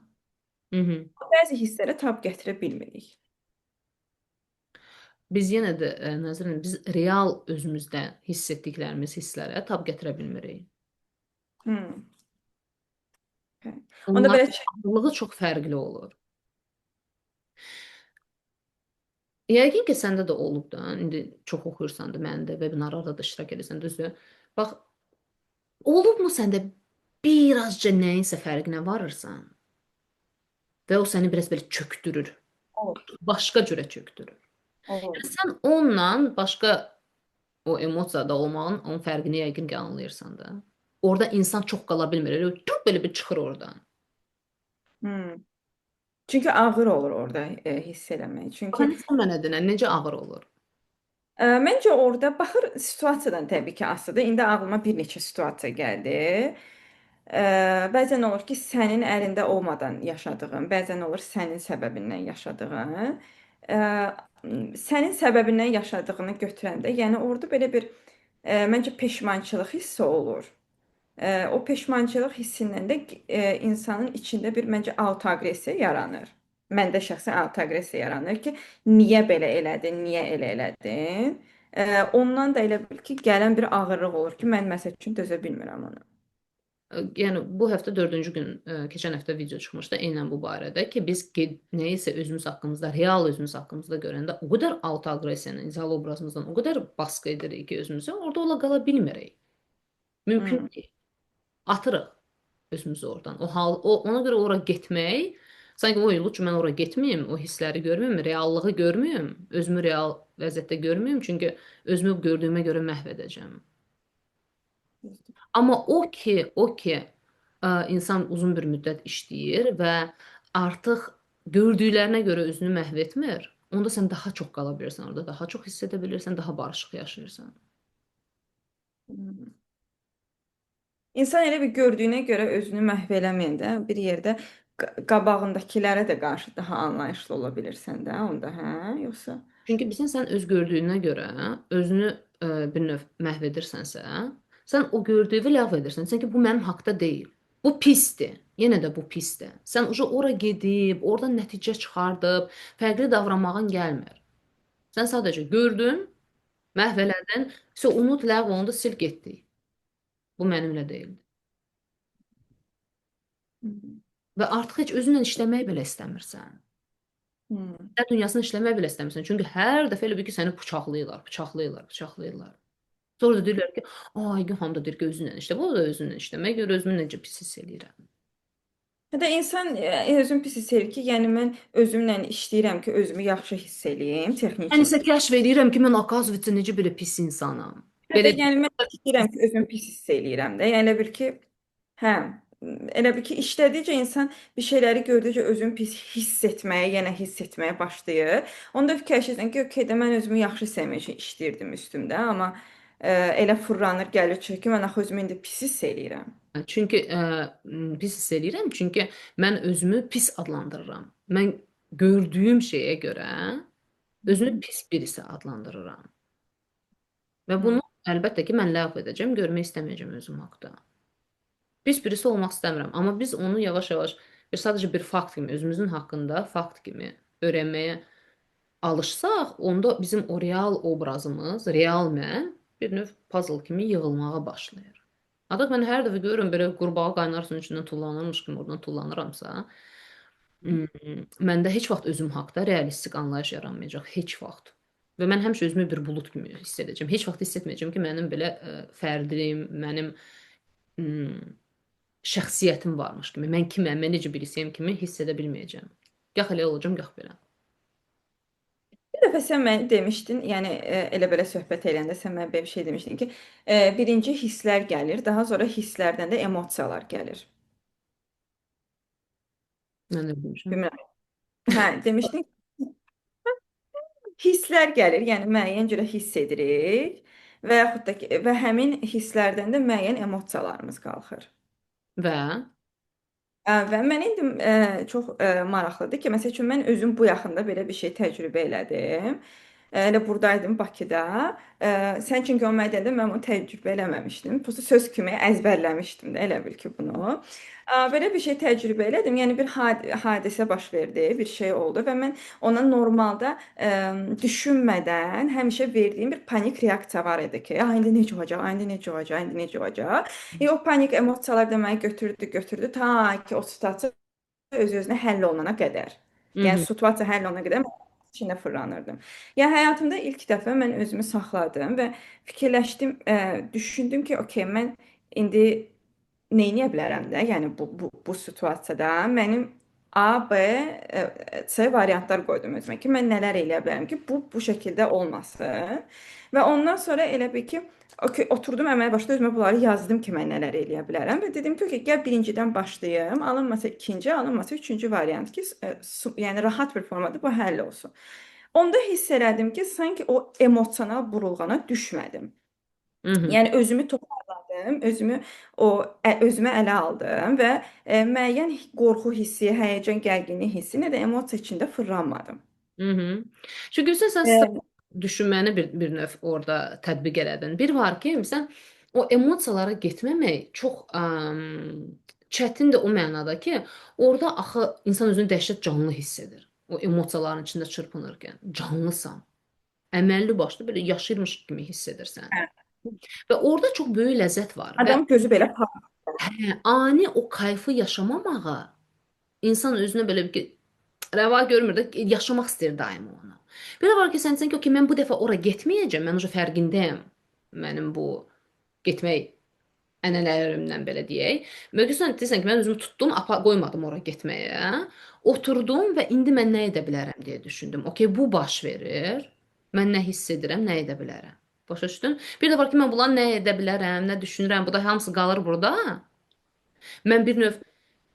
Hı -hı. Bəzi hisslərə tab gətirə bilmirik. Biz yenə də Nəzrin, biz real özümüzdə hiss etdiklərimiz hisslərə tab gətirə bilmirik. Hmm. Okay. Onda Onların belə şey, ağırlığı çox fərqli olur. Yəqin ki, səndə də olub da. İndi çox oxuyursan da, mənim də webinarlarda da iştirak edirsən, düzdür? Bax, olubmu səndə birazca nəyinsə fərqinə varırsan və o səni biraz belə çökdürür. Olur. Başqa cürə çökdürür. Olur. Yəni sən onunla başqa o emosiyada olmağın onun fərqini yəqin ki, anlayırsan da. Orada insan çox qala bilmir. Elə tüp belə bir çıxır oradan. Hmm. Çünki ağır olur orada hiss eləmək. Bax, Çünki indi sən mənə denən necə ağır olur? Məncə orada baxır situasiyadan təbii ki, asılıdır. İndi ağlıma bir neçə situasiya gəldi. Bəzən olur ki, sənin əlində olmadan yaşadığın, bəzən olur sənin səbəbindən yaşadığın. E, Sənin səbəbindən yaşadığını götürəndə, yəni orada belə bir məncə peşmançılıq hissi olur. O peşmançılıq hissindən də insanın içində bir məncə autoaqressiya yaranır. Məndə şəxsən autoaqressiya yaranır ki, niyə belə elədin, niyə elə elədin? Ondan da elə bil ki, gələn bir ağırlıq olur ki, mən məsəl üçün dözə bilmirəm ona. Yəni bu həftə dördüncü gün, keçən həftə video çıxmışdı eynən bu barədə ki, biz nəyisə özümüz haqqımızda, real özümüz haqqımızda görəndə o qədər autoaqressiyanın, ideal obrazımızdan o qədər baskı edirik ki, özümüzə, orada ola qala bilmirik. Mümkün deyil. Atırıq özümüzü oradan. O hal, o ona görə ora getmək, sanki o lütfən mən ora getməyim, o hissləri görməyim, reallığı görməyim, özümü real vəziyyətdə görməyim, çünki özümü gördüyümə görə məhv edəcəm. Amma o ki, insan uzun bir müddət işləyir və artıq gördüklərinə görə özünü məhv etmir, onda sən daha çox qala bilirsən orada, daha çox hiss edə bilirsən, daha barışıq yaşayırsan. Hmm. İnsan elə bir gördüyünə görə özünü məhv eləməyəndə bir yerdə qabağındakılara də qarşı daha anlayışlı ola bilirsən də onda, hə? Yoxsa? Çünki bilirsən, sən öz gördüyünə görə özünü bir növ məhv edirsənsə, sən o gördüyünü ləğv edirsən. Sən ki, bu mənim haqda deyil. Bu pisdir. Yenə də bu pisdir. Sən uca ora gedib, oradan nəticə çıxardıb, fərqli davranmağın gəlmir. Sən sadəcə gördün, məhv elədin, sə unut, ləğv olundu, sil getdik. Bu mənimlə deyildi. Və artıq heç özünlə işləməyi belə istəmirsən. Hmm. Sən dünyasını işləməyi belə istəmirsən. Çünki hər dəfə elə bil ki, səni bıçaqlayırlar, bıçaqlayırlar, bıçaqlayırlar. Sonra da deyirlər ki, ay hamı da deyir ki, özünlə işlə. Bu da özünlə işləməyə görə özümü necə pis hiss eləyirəm. Hətta insan özünü pis hiss edir ki, yəni mən özümlə işləyirəm ki, özümü yaxşı hiss eləyim Mən texniki. isə kəşf edirəm ki, mən оказывается necə belə pis insanam. Hətta Belə yəni mən işləyirəm ki, özümü pis hiss eləyirəm də. Yəni elə bil ki, hə, elə bil ki, işlədikcə insan bir şeyləri gördükcə özünü pis hiss etməyə, yenə hiss etməyə başlayır. Onda fikirləşirsən ki, okey də mən özümü yaxşı hiss etmək üçün işləyirdim üstümdə, amma elə fırlanır, gəlir çıxır ki, mən axı özümü indi pis hiss eləyirəm. Çünki pis hiss eləyirəm, çünki mən özümü pis adlandırıram. Mən gördüyüm şeyə görə özümü pis birisi adlandırıram. Və Hı. bunu əlbəttə ki, mən ləğv edəcəm, görmək istəməyəcəm özüm haqda. Pis birisi olmaq istəmirəm, amma biz onu yavaş-yavaş bir sadəcə bir fakt kimi, özümüzün haqqında fakt kimi öyrənməyə alışsaq, onda bizim o real obrazımız, real mən bir növ puzzle kimi yığılmağa başlayır. Artıq mən hər dəfə görürəm belə qurbağa qaynar suyun içindən tullanırmış kimi oradan tullanıramsa, məndə heç vaxt özüm haqda realistik anlayış yaranmayacaq, heç vaxt. Və mən həmişə özümü bir bulud kimi hiss edəcəm. Heç vaxt hiss etməyəcəm ki, mənim belə fərdim, mənim şəxsiyyətim varmış kimi, mən kiməm, mən necə birisiyəm kimi hiss edə bilməyəcəm. Gah elə olacağam, gah belə. Bir dəfə sən mənə demişdin, yəni elə belə söhbət eləyəndə sən mənə belə bir şey demişdin ki, birinci hisslər gəlir, daha sonra hisslərdən də emosiyalar gəlir. Mən də bilmişəm. Bilmirəm. Hə, demişdin hisslər gəlir, yəni müəyyən cürə hiss edirik və yaxud da ki, və həmin hisslərdən də müəyyən emosiyalarımız qalxır. Və Və mən indi çox maraqlıdır ki, məsəl üçün mən özüm bu yaxında belə bir şey təcrübə elədim. Elə buradaydım Bakıda. Sən çünki o mədəndə mən bunu təcrübə eləməmişdim. Prosta söz kimi əzbərləmişdim də elə bil ki bunu. Belə bir şey təcrübə elədim. Yəni bir hadisə baş verdi, bir şey oldu və mən ona normalda düşünmədən həmişə verdiyim bir panik reaksiya var idi ki, "Ay indi necə olacaq? Ay indi necə olacaq? Ay indi necə olacaq?" O panik emosiyalar da məni götürdü, götürdü ta ki o situasiya öz-özünə həll olunana qədər. Yəni hı. situasiya həll olunana qədər mən içində fırlanırdım. Yəni həyatımda ilk dəfə mən özümü saxladım və fikirləşdim, düşündüm ki, okey, mən indi nə edə bilərəm də? Yəni bu situasiyada mənim A, B, C variantlar qoydum özümə ki, mən nələr eləyə bilərəm ki, bu şəkildə olmasın. Və ondan sonra elə bil ki, okey, oturdum əmələ başda özümə bunları yazdım ki, mən nələr eləyə bilərəm və dedim ki, okey, gəl birincidən başlayım, alınmasa ikinci, alınmasa üçüncü variant ki, yəni rahat bir formada bu həll olsun. Onda hiss elədim ki, sanki o emosional burulğana düşmədim. Hı -hı. Yəni özümü toparladım, özümü o özümə ələ aldım və müəyyən qorxu hissi, həyəcan, gərginlik hissi, nə də emosiya içində fırlanmadım. Hı -hı. Çünki sən E, düşünməni bir növ orada tətbiq elədin. Bir var ki, məsələn, o emosiyalara getməmək çox çətindir o mənada ki, orada axı insan özünü dəhşət canlı hiss edir. O emosiyaların içində çırpınırkən canlısan. Əməlli başlı belə yaşayırmış kimi hiss edirsən. Və orada çox böyük ləzzət var və Adam gözü belə parlayır. hə, ani o kayfı yaşamamağa insan özünə belə bir ki, rəva görmür də, yaşamaq istəyir daima onu. Bir də var ki, sən deyirsən ki, okey, mən bu dəfə ora getməyəcəm, mən uje fərqindəyəm. Mənim bu getmək ənənələrimdən belə deyək. Sən deyirsən ki, mən özümü tutdum, apa qoymadım ora getməyə. Oturdum və indi mən nə edə bilərəm deyə düşündüm. Okey, bu baş verir. Mən nə hiss edirəm, nə edə bilərəm. Başa düşdün? Bir də var ki, mən bundan nə edə bilərəm, nə düşünürəm, bu da hamısı qalır burada. Mən bir növ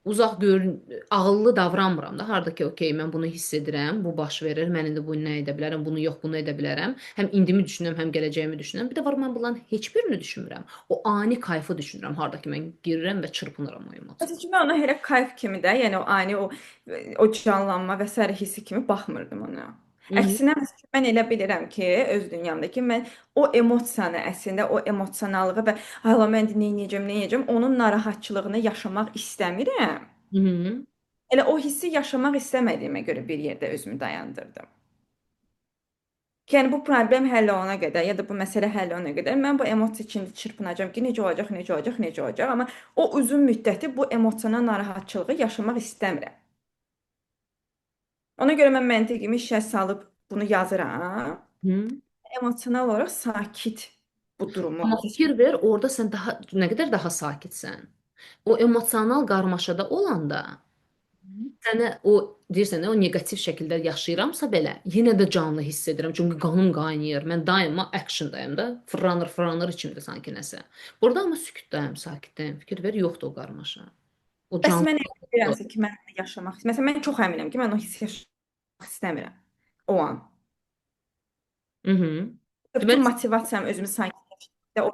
uzaq görün, ağıllı davranmıram da. Harda ki, okey, mən bunu hiss edirəm, bu baş verir, mən indi bunu nə edə bilərəm, bunu yox, bunu edə bilərəm. Həm indimi düşünürəm, həm gələcəyimi düşünürəm. Bir də var, mən bunların heç birini düşünmürəm. O ani kayfı düşünürəm, harda ki, mən girirəm və çırpınıram o emosiyaya. Məsəl üçün mən ona elə kayf kimi də, yəni o ani o canlanma və sairə hissi kimi baxmırdım ona. Hı -hı. Əksinə məsəl üçün mən elə bilirəm ki, öz dünyamda ki, mən o emosiyanı əslində o emosionallığı və ay Allah mən indi nə edəcəm, nə edəcəm, onun narahatçılığını yaşamaq istəmirəm. Hı -hı. Elə o hissi yaşamaq istəmədiyimə görə bir yerdə özümü dayandırdım. Yəni bu problem həll olana qədər ya da bu məsələ həll olana qədər mən bu emosiya içində çırpınacağam ki, necə olacaq, necə olacaq, necə olacaq. Amma o uzun müddəti bu emosional narahatçılığı yaşamaq istəmirəm. Ona görə mən məntiqimi işə salıb bunu yazıram. Hı. Emosional olaraq sakit bu durumu Amma fikir ver, orada sən daha nə qədər daha sakitsən. O emosional qarmaşada olanda sənə o deyirsən də, o neqativ şəkildə yaşayıramsa belə, yenə də canlı hiss edirəm. Çünki qanım qaynayır. Mən daima actiondayım da. Fırlanır, fırlanır içimdə sanki nəsə. Burada amma sükutdayım, sakitdəyim. Fikir ver, yoxdur o qarmaşa. O Bəs canlı. mən əmin deyirəmsə ki, mən onu yaşamaq. Məsələn, mən çox əminəm ki, mən o hissi yaşamaq istəmirəm o an. Mhm. Bütün Deməli motivasiyam özümü sakitləşdirmək, o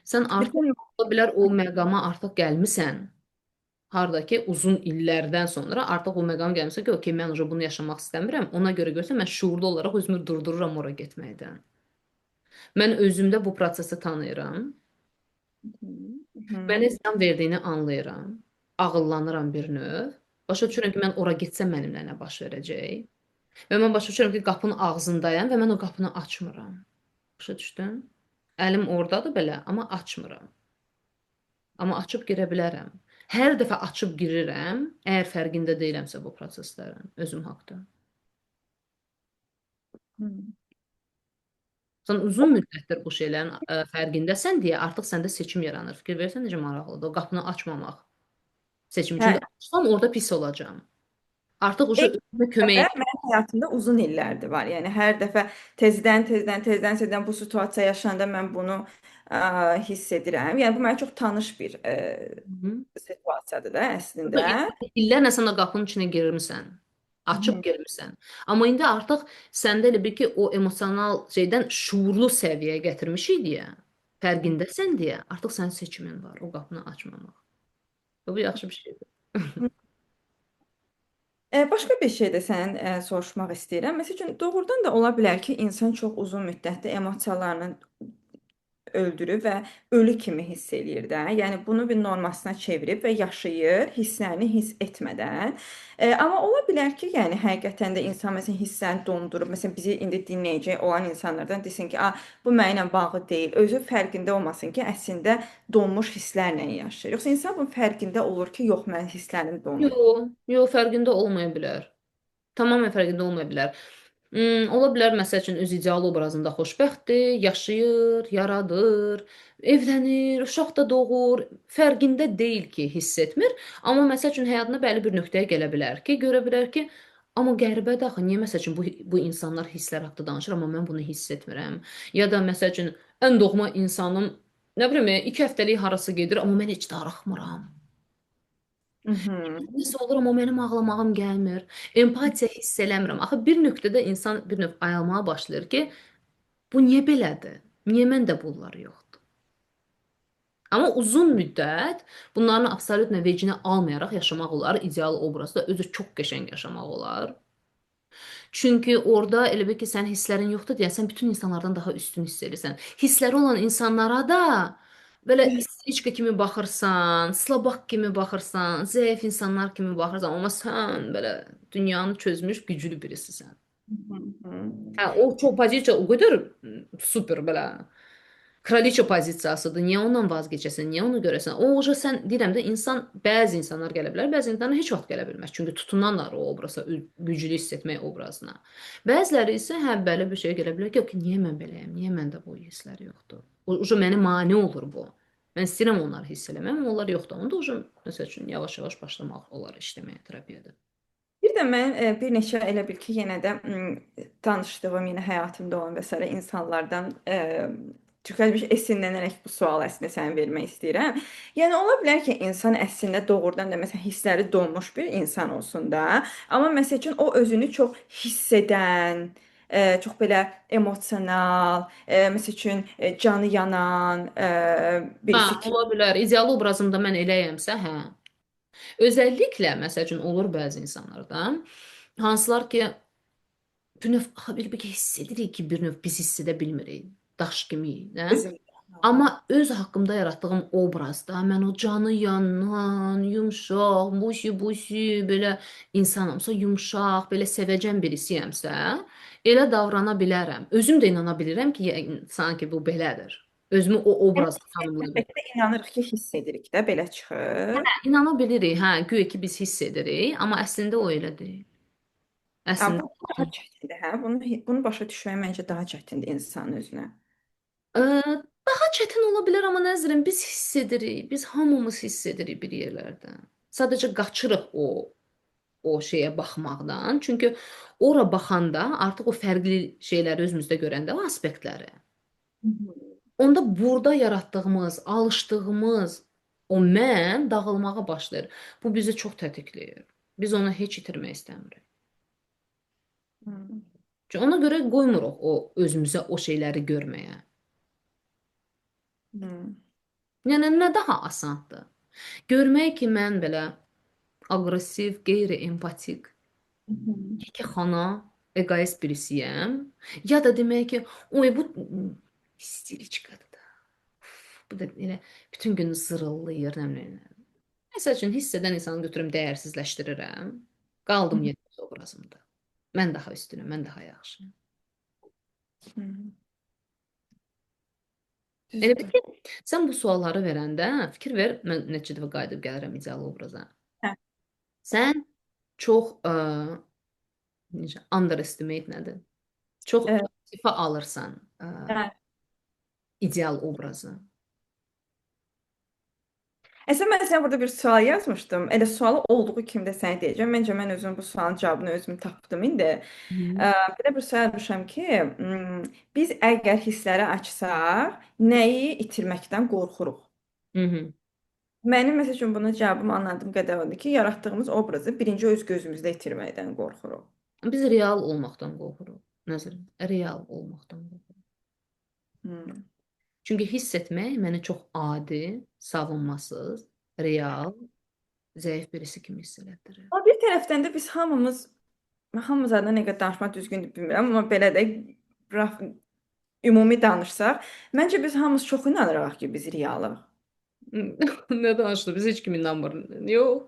sən artıq bütün ola bilər o məqama artıq gəlmisən. Harda ki uzun illərdən sonra artıq o məqama gəlmisən ki, okey, mən bunu yaşamaq istəmirəm. Ona görə görsən mən şuurlu olaraq özümü durdururam ora getməkdən. Mən özümdə bu prosesi tanıyıram. Hı. Mənə ziyan verdiyini anlayıram. Ağıllanıram bir növ. Başa düşürəm ki, mən ora getsəm mənimlə nə baş verəcək. Və mən başa düşürəm ki, qapının ağzındayam və mən o qapını açmıram. Başa düşdün? Əlim ordadır belə, amma açmıram. Amma açıb girə bilərəm. Hər dəfə açıb girirəm, əgər fərqində deyilənsə bu proseslərin özüm haqda. Hı. Sən uzun müddətdir bu şeylərin fərqindəsən deyə artıq səndə seçim yaranır. Fikir versən necə maraqlıdır o qapını açmamaq seçimi. Hə, Çünki açsam orada pis olacağam. Artıq uje ilk özümə kömək dəfə mənim həyatımda uzun illərdir var. Yəni hər dəfə tezdən, tezdən, tezdən, tezdən bu situasiya yaşananda mən bunu hiss edirəm. Yəni bu mənə çox tanış bir edəcəm. situasiyadır da əslində. İllərlə sən o qapının içinə girmisən. Açıb Hı. girmisən. Amma indi artıq səndə elə bil ki, o emosional şeydən şuurlu səviyyəyə gətirmişik deyə, fərqindəsən deyə, artıq sənin seçimin var o qapını açmamaq. Və bu yaxşı bir şeydir. Başqa bir şey də sənin soruşmaq istəyirəm. Məsəl üçün, doğrudan da ola bilər ki, insan çox uzun müddətli emosiyalarını öldürür və ölü kimi hiss eləyir də. Yəni bunu bir normasına çevirib və yaşayır, hisslərini hiss etmədən. Amma ola bilər ki, yəni həqiqətən də insan məsələn hisslərini dondurub, məsələn bizi indi dinləyəcək olan insanlardan desin ki, "A, bu mənimlə bağlı deyil." Özü fərqində olmasın ki, əslində donmuş hisslərlə yaşayır. Yoxsa insan bunun fərqində olur ki, yox, mənim hisslərim donub. Yox, yox, fərqində olmaya bilər. Tamamilə fərqində olmaya bilər. Ola bilər məsəl üçün öz ideal obrazında xoşbəxtdir, yaşayır, yaradır, evlənir, uşaq da doğur, fərqində deyil ki, hiss etmir. Amma məsəl üçün həyatında bəli bir nöqtəyə gələ bilər ki, görə bilər ki, amma qəribədir axı, niyə məsəl üçün bu insanlar hisslər haqqında danışır, amma mən bunu hiss etmirəm. Ya da məsəl üçün ən doğma insanım, nə bilim, 2 həftəlik harasa gedir, amma mən heç darıxmıram. Mhm. Nəsə olur, amma mənim ağlamağım gəlmir. Empatiya hiss eləmirəm. Axı bir nöqtədə insan bir növ ayılmağa başlayır ki, bu niyə belədir? Niyə məndə bunlar yoxdur? Amma uzun müddət bunların absolyutlə vecinə almayaraq yaşamaq olar. İdeal obrazda özü çox qəşəng yaşamaq olar. Çünki orada elə bil ki, sənin hisslərin yoxdur deyə sən bütün insanlardan daha üstün hiss edirsən. Hissləri olan insanlara da belə isteriçka kimi baxırsan, slabak kimi baxırsan, zəif insanlar kimi baxırsan, amma sən belə dünyanı çözmüş güclü birisisən. Mhm. Hə, o çox pozisiya o qədər super belə kraliça pozisiyasıdır. Niyə ondan vazgeçəsən? Niyə onu görəsən? O uca sən deyirəm də insan bəzi insanlar gələ bilər, bəzi insanlar heç vaxt gələ bilməz. Çünki tutunarlar o obraza, güclü hiss etmək obrazına. Bəziləri isə hə belə bir şey gələ bilər ki, yox, niyə mən beləyəm? Niyə məndə bu hisslər yoxdur? O uca mənə mane olur bu. Mən istəyirəm onları hiss eləmək, amma onlar yoxdur. Onda uca məsəl üçün yavaş-yavaş başlamaq olar işləməyə terapiyada. Bir də mən bir neçə elə bil ki, yenə də tanışdığım, yenə həyatımda olan və sairə insanlardan çox bir esinlənərək bu sualı əslində sənə vermək istəyirəm. Yəni ola bilər ki, insan əslində doğrudan da məsələn hissləri donmuş bir insan olsun da, amma məsəl üçün o özünü çox hiss edən, çox belə emosional, məsəl üçün canı yanan Hə, birisi kimi ola bilər. İdeal obrazımda mən eləyəmsə, hə. Özəlliklə məsəl üçün olur bəzi insanlarda, hansılar ki, bir növ axı bir hiss edirik ki, bir növ biz hiss edə bilmirik. Daş kimi, nə? özüm. Amma öz haqqımda yaratdığım obrazda mən o canı yanan, yumşaq, busi-busi belə insanamsa, yumşaq, belə sevəcən birisiyəmsə, elə davrana bilərəm. Özüm də inana bilirəm ki, yəni, sanki bu belədir. Özümü o Yəni obrazda tanımlaya bilirəm. effektə inanırıq ki, hiss edirik də, belə çıxır. İnana bilirik, hə, güya ki biz hiss edirik, amma əslində o elə deyil. Ha, Əslində bu daha çətindir, hə? Bunu başa düşmək məncə daha çətindir insanın özünə. Ə, daha çətin ola bilər, amma nəzrin biz hiss edirik. Biz hamımız hiss edirik bir yerlərdə. Sadəcə qaçırıq o şeyə baxmaqdan. Çünki ora baxanda artıq o fərqli şeyləri özümüzdə görəndə o aspektləri. Onda burada yaratdığımız, alışdığımız o mən dağılmağa başlayır. Bu bizi çox tətikləyir. Biz onu heç itirmək istəmirik. Hı. Çünki ona görə qoymuruq o özümüzə o şeyləri görməyə. Hı. Yəni nə daha asandır? Görmək ki, mən belə aqressiv, qeyri-empatik, Hı. yekəxana, egoist birisiyəm. Ya da demək ki, oy bu histeriçkadır da. Uf, bu da elə bütün gün zırıllayır, nə bilim. Məsəl üçün hiss edən insanı götürüm dəyərsizləşdirirəm. Qaldım yenə öz obrazımda. Mən daha üstünüm, mən daha yaxşıyam. Hı. Elə bil Düzdür. ki, sən bu sualları verəndə fikir ver, mən neçə dəfə qayıdıb gəlirəm ideal obraza. Hə. Sən çox necə underestimate nədir? Çox Evet. ifa alırsan Hə. ideal obrazı. Əslində mən sənə burada bir sual yazmışdım. Elə sualı olduğu kimi də sənə deyəcəm. Məncə mən özüm bu sualın cavabını özüm tapdım indi. Hı. Ə, Belə bir sual yazmışam ki, biz əgər hissləri açsaq, nəyi itirməkdən qorxuruq? Hı -hı. Mənim məsəl üçün buna cavabım anladığım qədər odur ki, yaratdığımız obrazı birinci öz gözümüzdə itirməkdən qorxuruq. Biz real olmaqdan qorxuruq. Nəzrin, real olmaqdan qorxuruq. Hmm. Çünki hiss etmək məni çox adi, savunmasız, real, zəif birisi kimi hiss elətdirir. Amma bir tərəfdən də biz hamımız adına nə qədər danışmaq düzgündür bilmirəm, amma belə də raf, ümumi danışsaq, məncə biz hamımız çox inanırıq ki, biz realıq. Nə danışdı? Biz heç kim inanmır. Yox.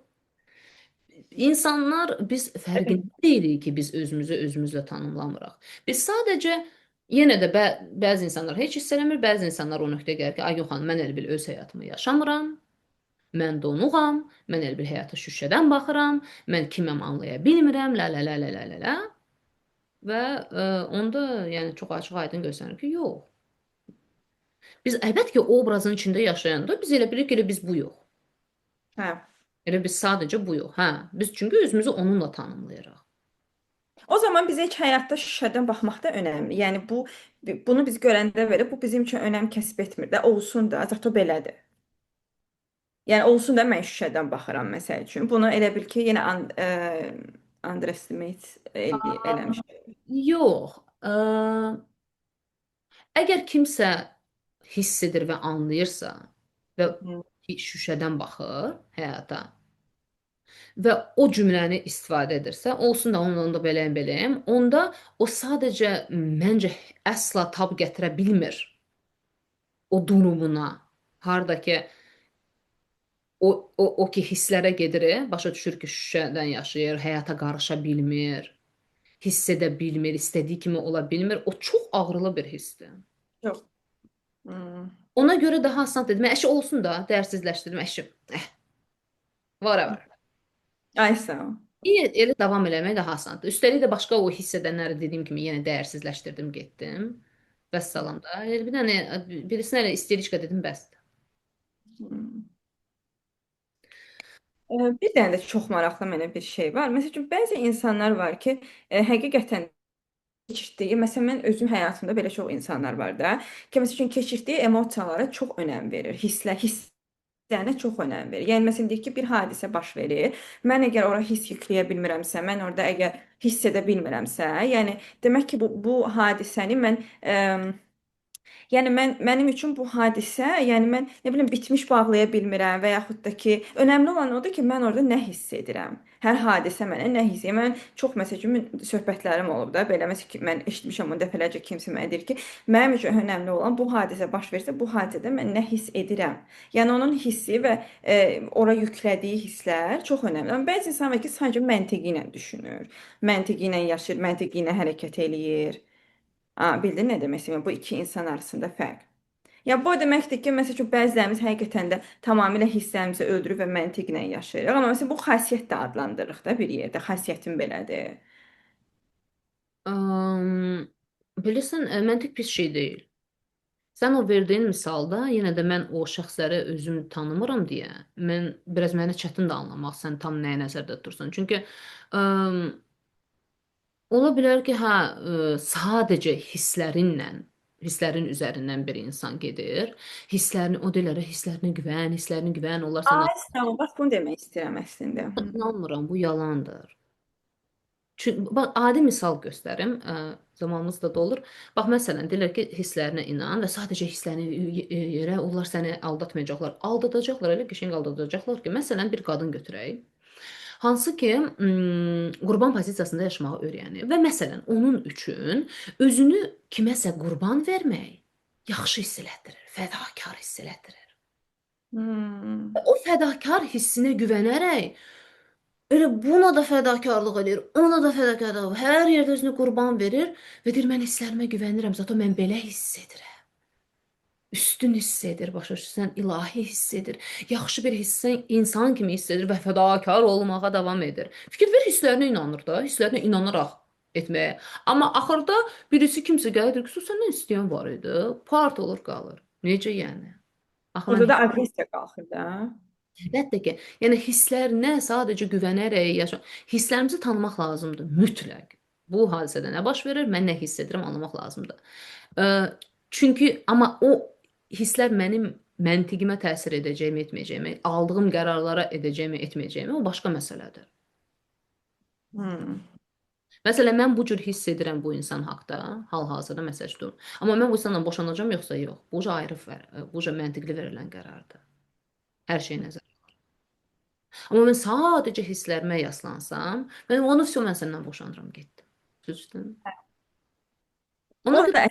İnsanlar biz fərqində deyilik ki, biz özümüzü özümüzlə tanımlamırıq. Biz sadəcə yenə də bəzi insanlar heç hiss eləmir, bəzi insanlar o nöqtəyə gəlir ki, ay yox xanım, mən elə bil öz həyatımı yaşamıram. Mən donuğam, mən elə bil həyata şüşədən baxıram, mən kiməm anlaya bilmirəm, la la la la la la la. Və onda yəni çox açıq-aydın göstərir ki, yox. Biz əlbəttə ki, obrazın içində yaşayanda biz elə bilirik ki, elə biz buyuq. Hə. Elə biz sadəcə buyuq. Hə, biz çünki özümüzü onunla tanımlayırıq. O zaman bizə heç həyatda şüşədən baxmaq da önəmli. Yəni bunu biz görəndə belə bu bizim üçün önəm kəsb etmir də, olsun da, zat o belədir. Yəni olsun da mən şüşədən baxıram məsəl üçün. Bunu elə bil ki, yenə underestimate eləmişəm. Yox. Ə, əgər kimsə hiss edir və anlayırsa və Hı. şüşədən baxır həyata və o cümləni istifadə edirsə, olsun da onunla da beləyəm, beləyəm, onda o sadəcə məncə əsla tab gətirə bilmir o durumuna. Harda ki o ki hisslərə gedir, başa düşür ki, şüşədən yaşayır, həyata qarışa bilmir, hiss edə bilmir, istədiyi kimi ola bilmir. O çox ağrılı bir hissdir. Yox. Hmm. Ona görə daha asan dedim. Əşi olsun da, dəyərsizləşdirdim əşi. Whatever. Ay sağ ol. İyi, elə davam eləmək daha asandır. Üstəlik də başqa o hiss edənləri dediyim kimi yenə dəyərsizləşdirdim, getdim. Vəssalam da. Elə bir dənə birisinə elə isteriçka dedim, bəsdir. Hmm. Bir dənə də çox maraqlı mənə bir şey var. Məsəl üçün bəzi insanlar var ki, həqiqətən keçirtdiyi, məsələn mən özüm həyatımda belə çox insanlar var da, ki, məsəl üçün keçirtdiyi emosiyalara çox önəm verir. Hisslərinə çox önəm verir. Yəni məsələn deyək ki, bir hadisə baş verir. Mən əgər ora hiss yükləyə bilmirəmsə, mən orada əgər hiss edə bilmirəmsə, yəni demək ki, bu hadisəni mən Yəni mənim üçün bu hadisə, yəni mən nə bilim bitmiş bağlaya bilmirəm və yaxud da ki, önəmli olan odur ki, mən orada nə hiss edirəm. Hər hadisə mənə nə hiss edir. Mən çox məsəl üçün söhbətlərim olub da, belə məsəl ki, mən eşitmişəm onu dəfələrcə kimsə mənə deyir ki, mənim üçün önəmli olan bu hadisə baş versə, bu hadisədə mən nə hiss edirəm. Yəni onun hissi və ora yüklədiyi hisslər çox önəmli. Amma bəzi insan var ki, sadəcə məntiqi ilə düşünür, məntiqi ilə yaşayır, məntiqi ilə hərəkət eləyir. Ha, bildin nə demək istəyirəm? Bu iki insan arasında fərq. Ya bu o deməkdir ki, məsəl üçün bəzilərimiz həqiqətən də tamamilə hisslərimizi öldürüb və məntiqlə yaşayırıq. Amma məsələn bu xasiyyət də adlandırırıq da bir yerdə. Xasiyyətim belədir. Um, Bilirsən, məntiq pis şey deyil. Sən o verdiyin misalda yenə də mən o şəxsləri özüm tanımıram deyə, mən biraz mənə çətindir anlamaq sən tam nəyi nəzərdə tutursan. Çünki ola bilər ki, hə, sadəcə hisslərinlə, hisslərin üzərindən bir insan gedir. Hisslərini o deyirlər, hisslərinə güvən, hisslərinə güvən, onlar sənə Ay, sağ ol. Bax bunu demək istəyirəm əslində. Hı. inanmıram, bu yalandır. Çünki bax adi misal göstərim, zamanımız da dolur. Bax məsələn deyirlər ki, hisslərinə inan və sadəcə hisslərini yerə onlar səni aldatmayacaqlar. Aldadacaqlar, elə qəşəng aldadacaqlar ki, məsələn bir qadın götürək. Hansı ki, qurban pozisiyasında yaşamağı öyrənir və məsələn onun üçün özünü kiməsə qurban vermək yaxşı hiss elətdirir, fədakar hiss elətdirir. Hmm. O fədakar hissinə güvənərək elə buna da fədakarlıq edir, ona da fədakarlıq edir. Hər yerdə özünü qurban verir və deyir mən hisslərimə güvənirəm, zaten mən belə hiss edirəm. Üstün hiss edir, başa düşürsən, ilahi hiss edir. Yaxşı bir hissə insan kimi hiss edir və fədakar olmağa davam edir. Fikir ver hisslərinə inanır da, hisslərinə inanaraq etməyə. Amma axırda birisi kimsə gəlir deyir ki, "Sus, səndən istəyən var idi." Part olur qalır. Necə yəni? Axı mən Orada da aqressiya qalxır da. əlbəttə ki, yəni hisslərinə sadəcə güvənərək yaşa. Hisslərimizi tanımaq lazımdır mütləq. Bu hadisədə nə baş verir, mən nə hiss edirəm anlamaq lazımdır. Çünki amma o hisslər mənim məntiqimə təsir edəcəyimi, etməyəcəyimi, aldığım qərarlara edəcəyimi, etməyəcəyimi o başqa məsələdir. Hmm. Məsələn, mən bu cür hiss edirəm bu insan haqda, hal-hazırda məsəl üçün. Amma mən bu insanla boşanacağam yoxsa yox? Bu ayrı, bu məntiqli verilən qərardır. Hər şey nəzərdə. Amma mən sadəcə hisslərimə yaslansam, mən onu vəsə mən səndən boşanıram, getdim. Düzdür? Ona O görə da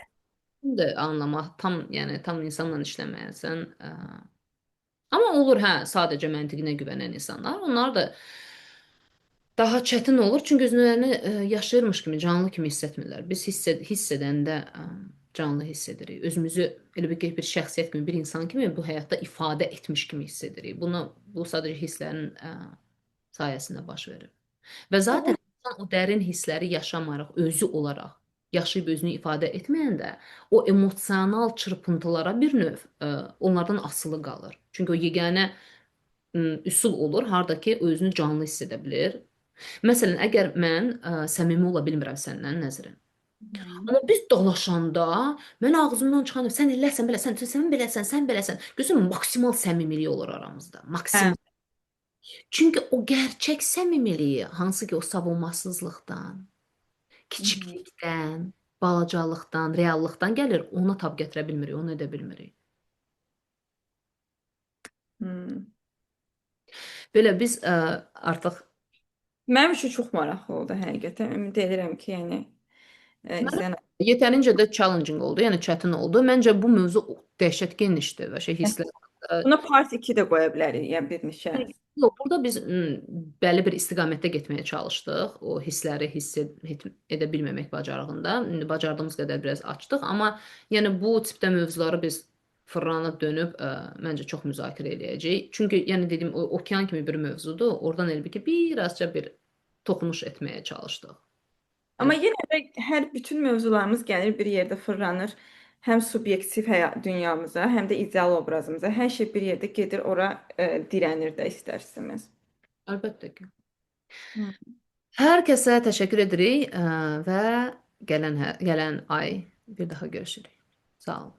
də anlamaq, tam yəni tam insanla işləməyəsən. Amma olur hə, sadəcə məntiqinə güvənən insanlar, onlar da daha çətin olur, çünki özlərini yaşayırmış kimi, canlı kimi hiss etmirlər. Biz hiss edəndə canlı hiss edirik. Özümüzü elə bir ki, bir şəxsiyyət kimi, bir insan kimi bu həyatda ifadə etmiş kimi hiss edirik. Bunu bu sadəcə hisslərin sayəsində baş verir. Və zaten insan o dərin hissləri yaşamayaraq, özü olaraq yaşayıb özünü ifadə etməyəndə o emosional çırpıntılara bir növ onlardan asılı qalır. Çünki o yeganə üsul olur, harda ki özünü canlı hiss edə bilir. Məsələn, əgər mən səmimi ola bilmirəm səndən, Nəzrin. Amma biz dalaşanda mən ağzımdan çıxan sən eləsən belə, sən beləsən, sən beləsən. Görürsən maksimal səmimilik olur aramızda. Hə. Maksimal. Çünki o gerçək səmimiliyi, hansı ki o savunmasızlıqdan, kiçiklikdən, balacalıqdan, reallıqdan gəlir, ona tab gətirə bilmirik, onu edə bilmirik. Hmm. Belə biz artıq Mənim üçün çox maraqlı oldu həqiqətən. Ümid edirəm ki, yəni izləyən yetərincə də challenging oldu, yəni çətin oldu. Məncə bu mövzu dəhşət genişdir və şey hisslər. Buna part 2 də qoya bilərik, yəni bir neçə. Yox, burada biz bəlli bir istiqamətdə getməyə çalışdıq. O hissləri hiss edə bilməmək bacarığında. İndi bacardığımız qədər biraz açdıq, amma yəni bu tipdə mövzuları biz fırlanıb dönüb məncə çox müzakirə eləyəcəyik. Çünki yəni dediyim o okean kimi bir mövzudur. Oradan elə bil ki, birazca bir toxunuş etməyə çalışdıq. Amma yenə də hər bütün mövzularımız gəlir bir yerdə fırlanır. Həm subyektiv həyat dünyamıza, həm də ideal obrazımıza. Hər şey bir yerdə gedir, ora dirənir də istər-istəməz. Əlbəttə ki. Hı. Hər kəsə təşəkkür edirik və gələn ay bir daha görüşürük. Sağ olun.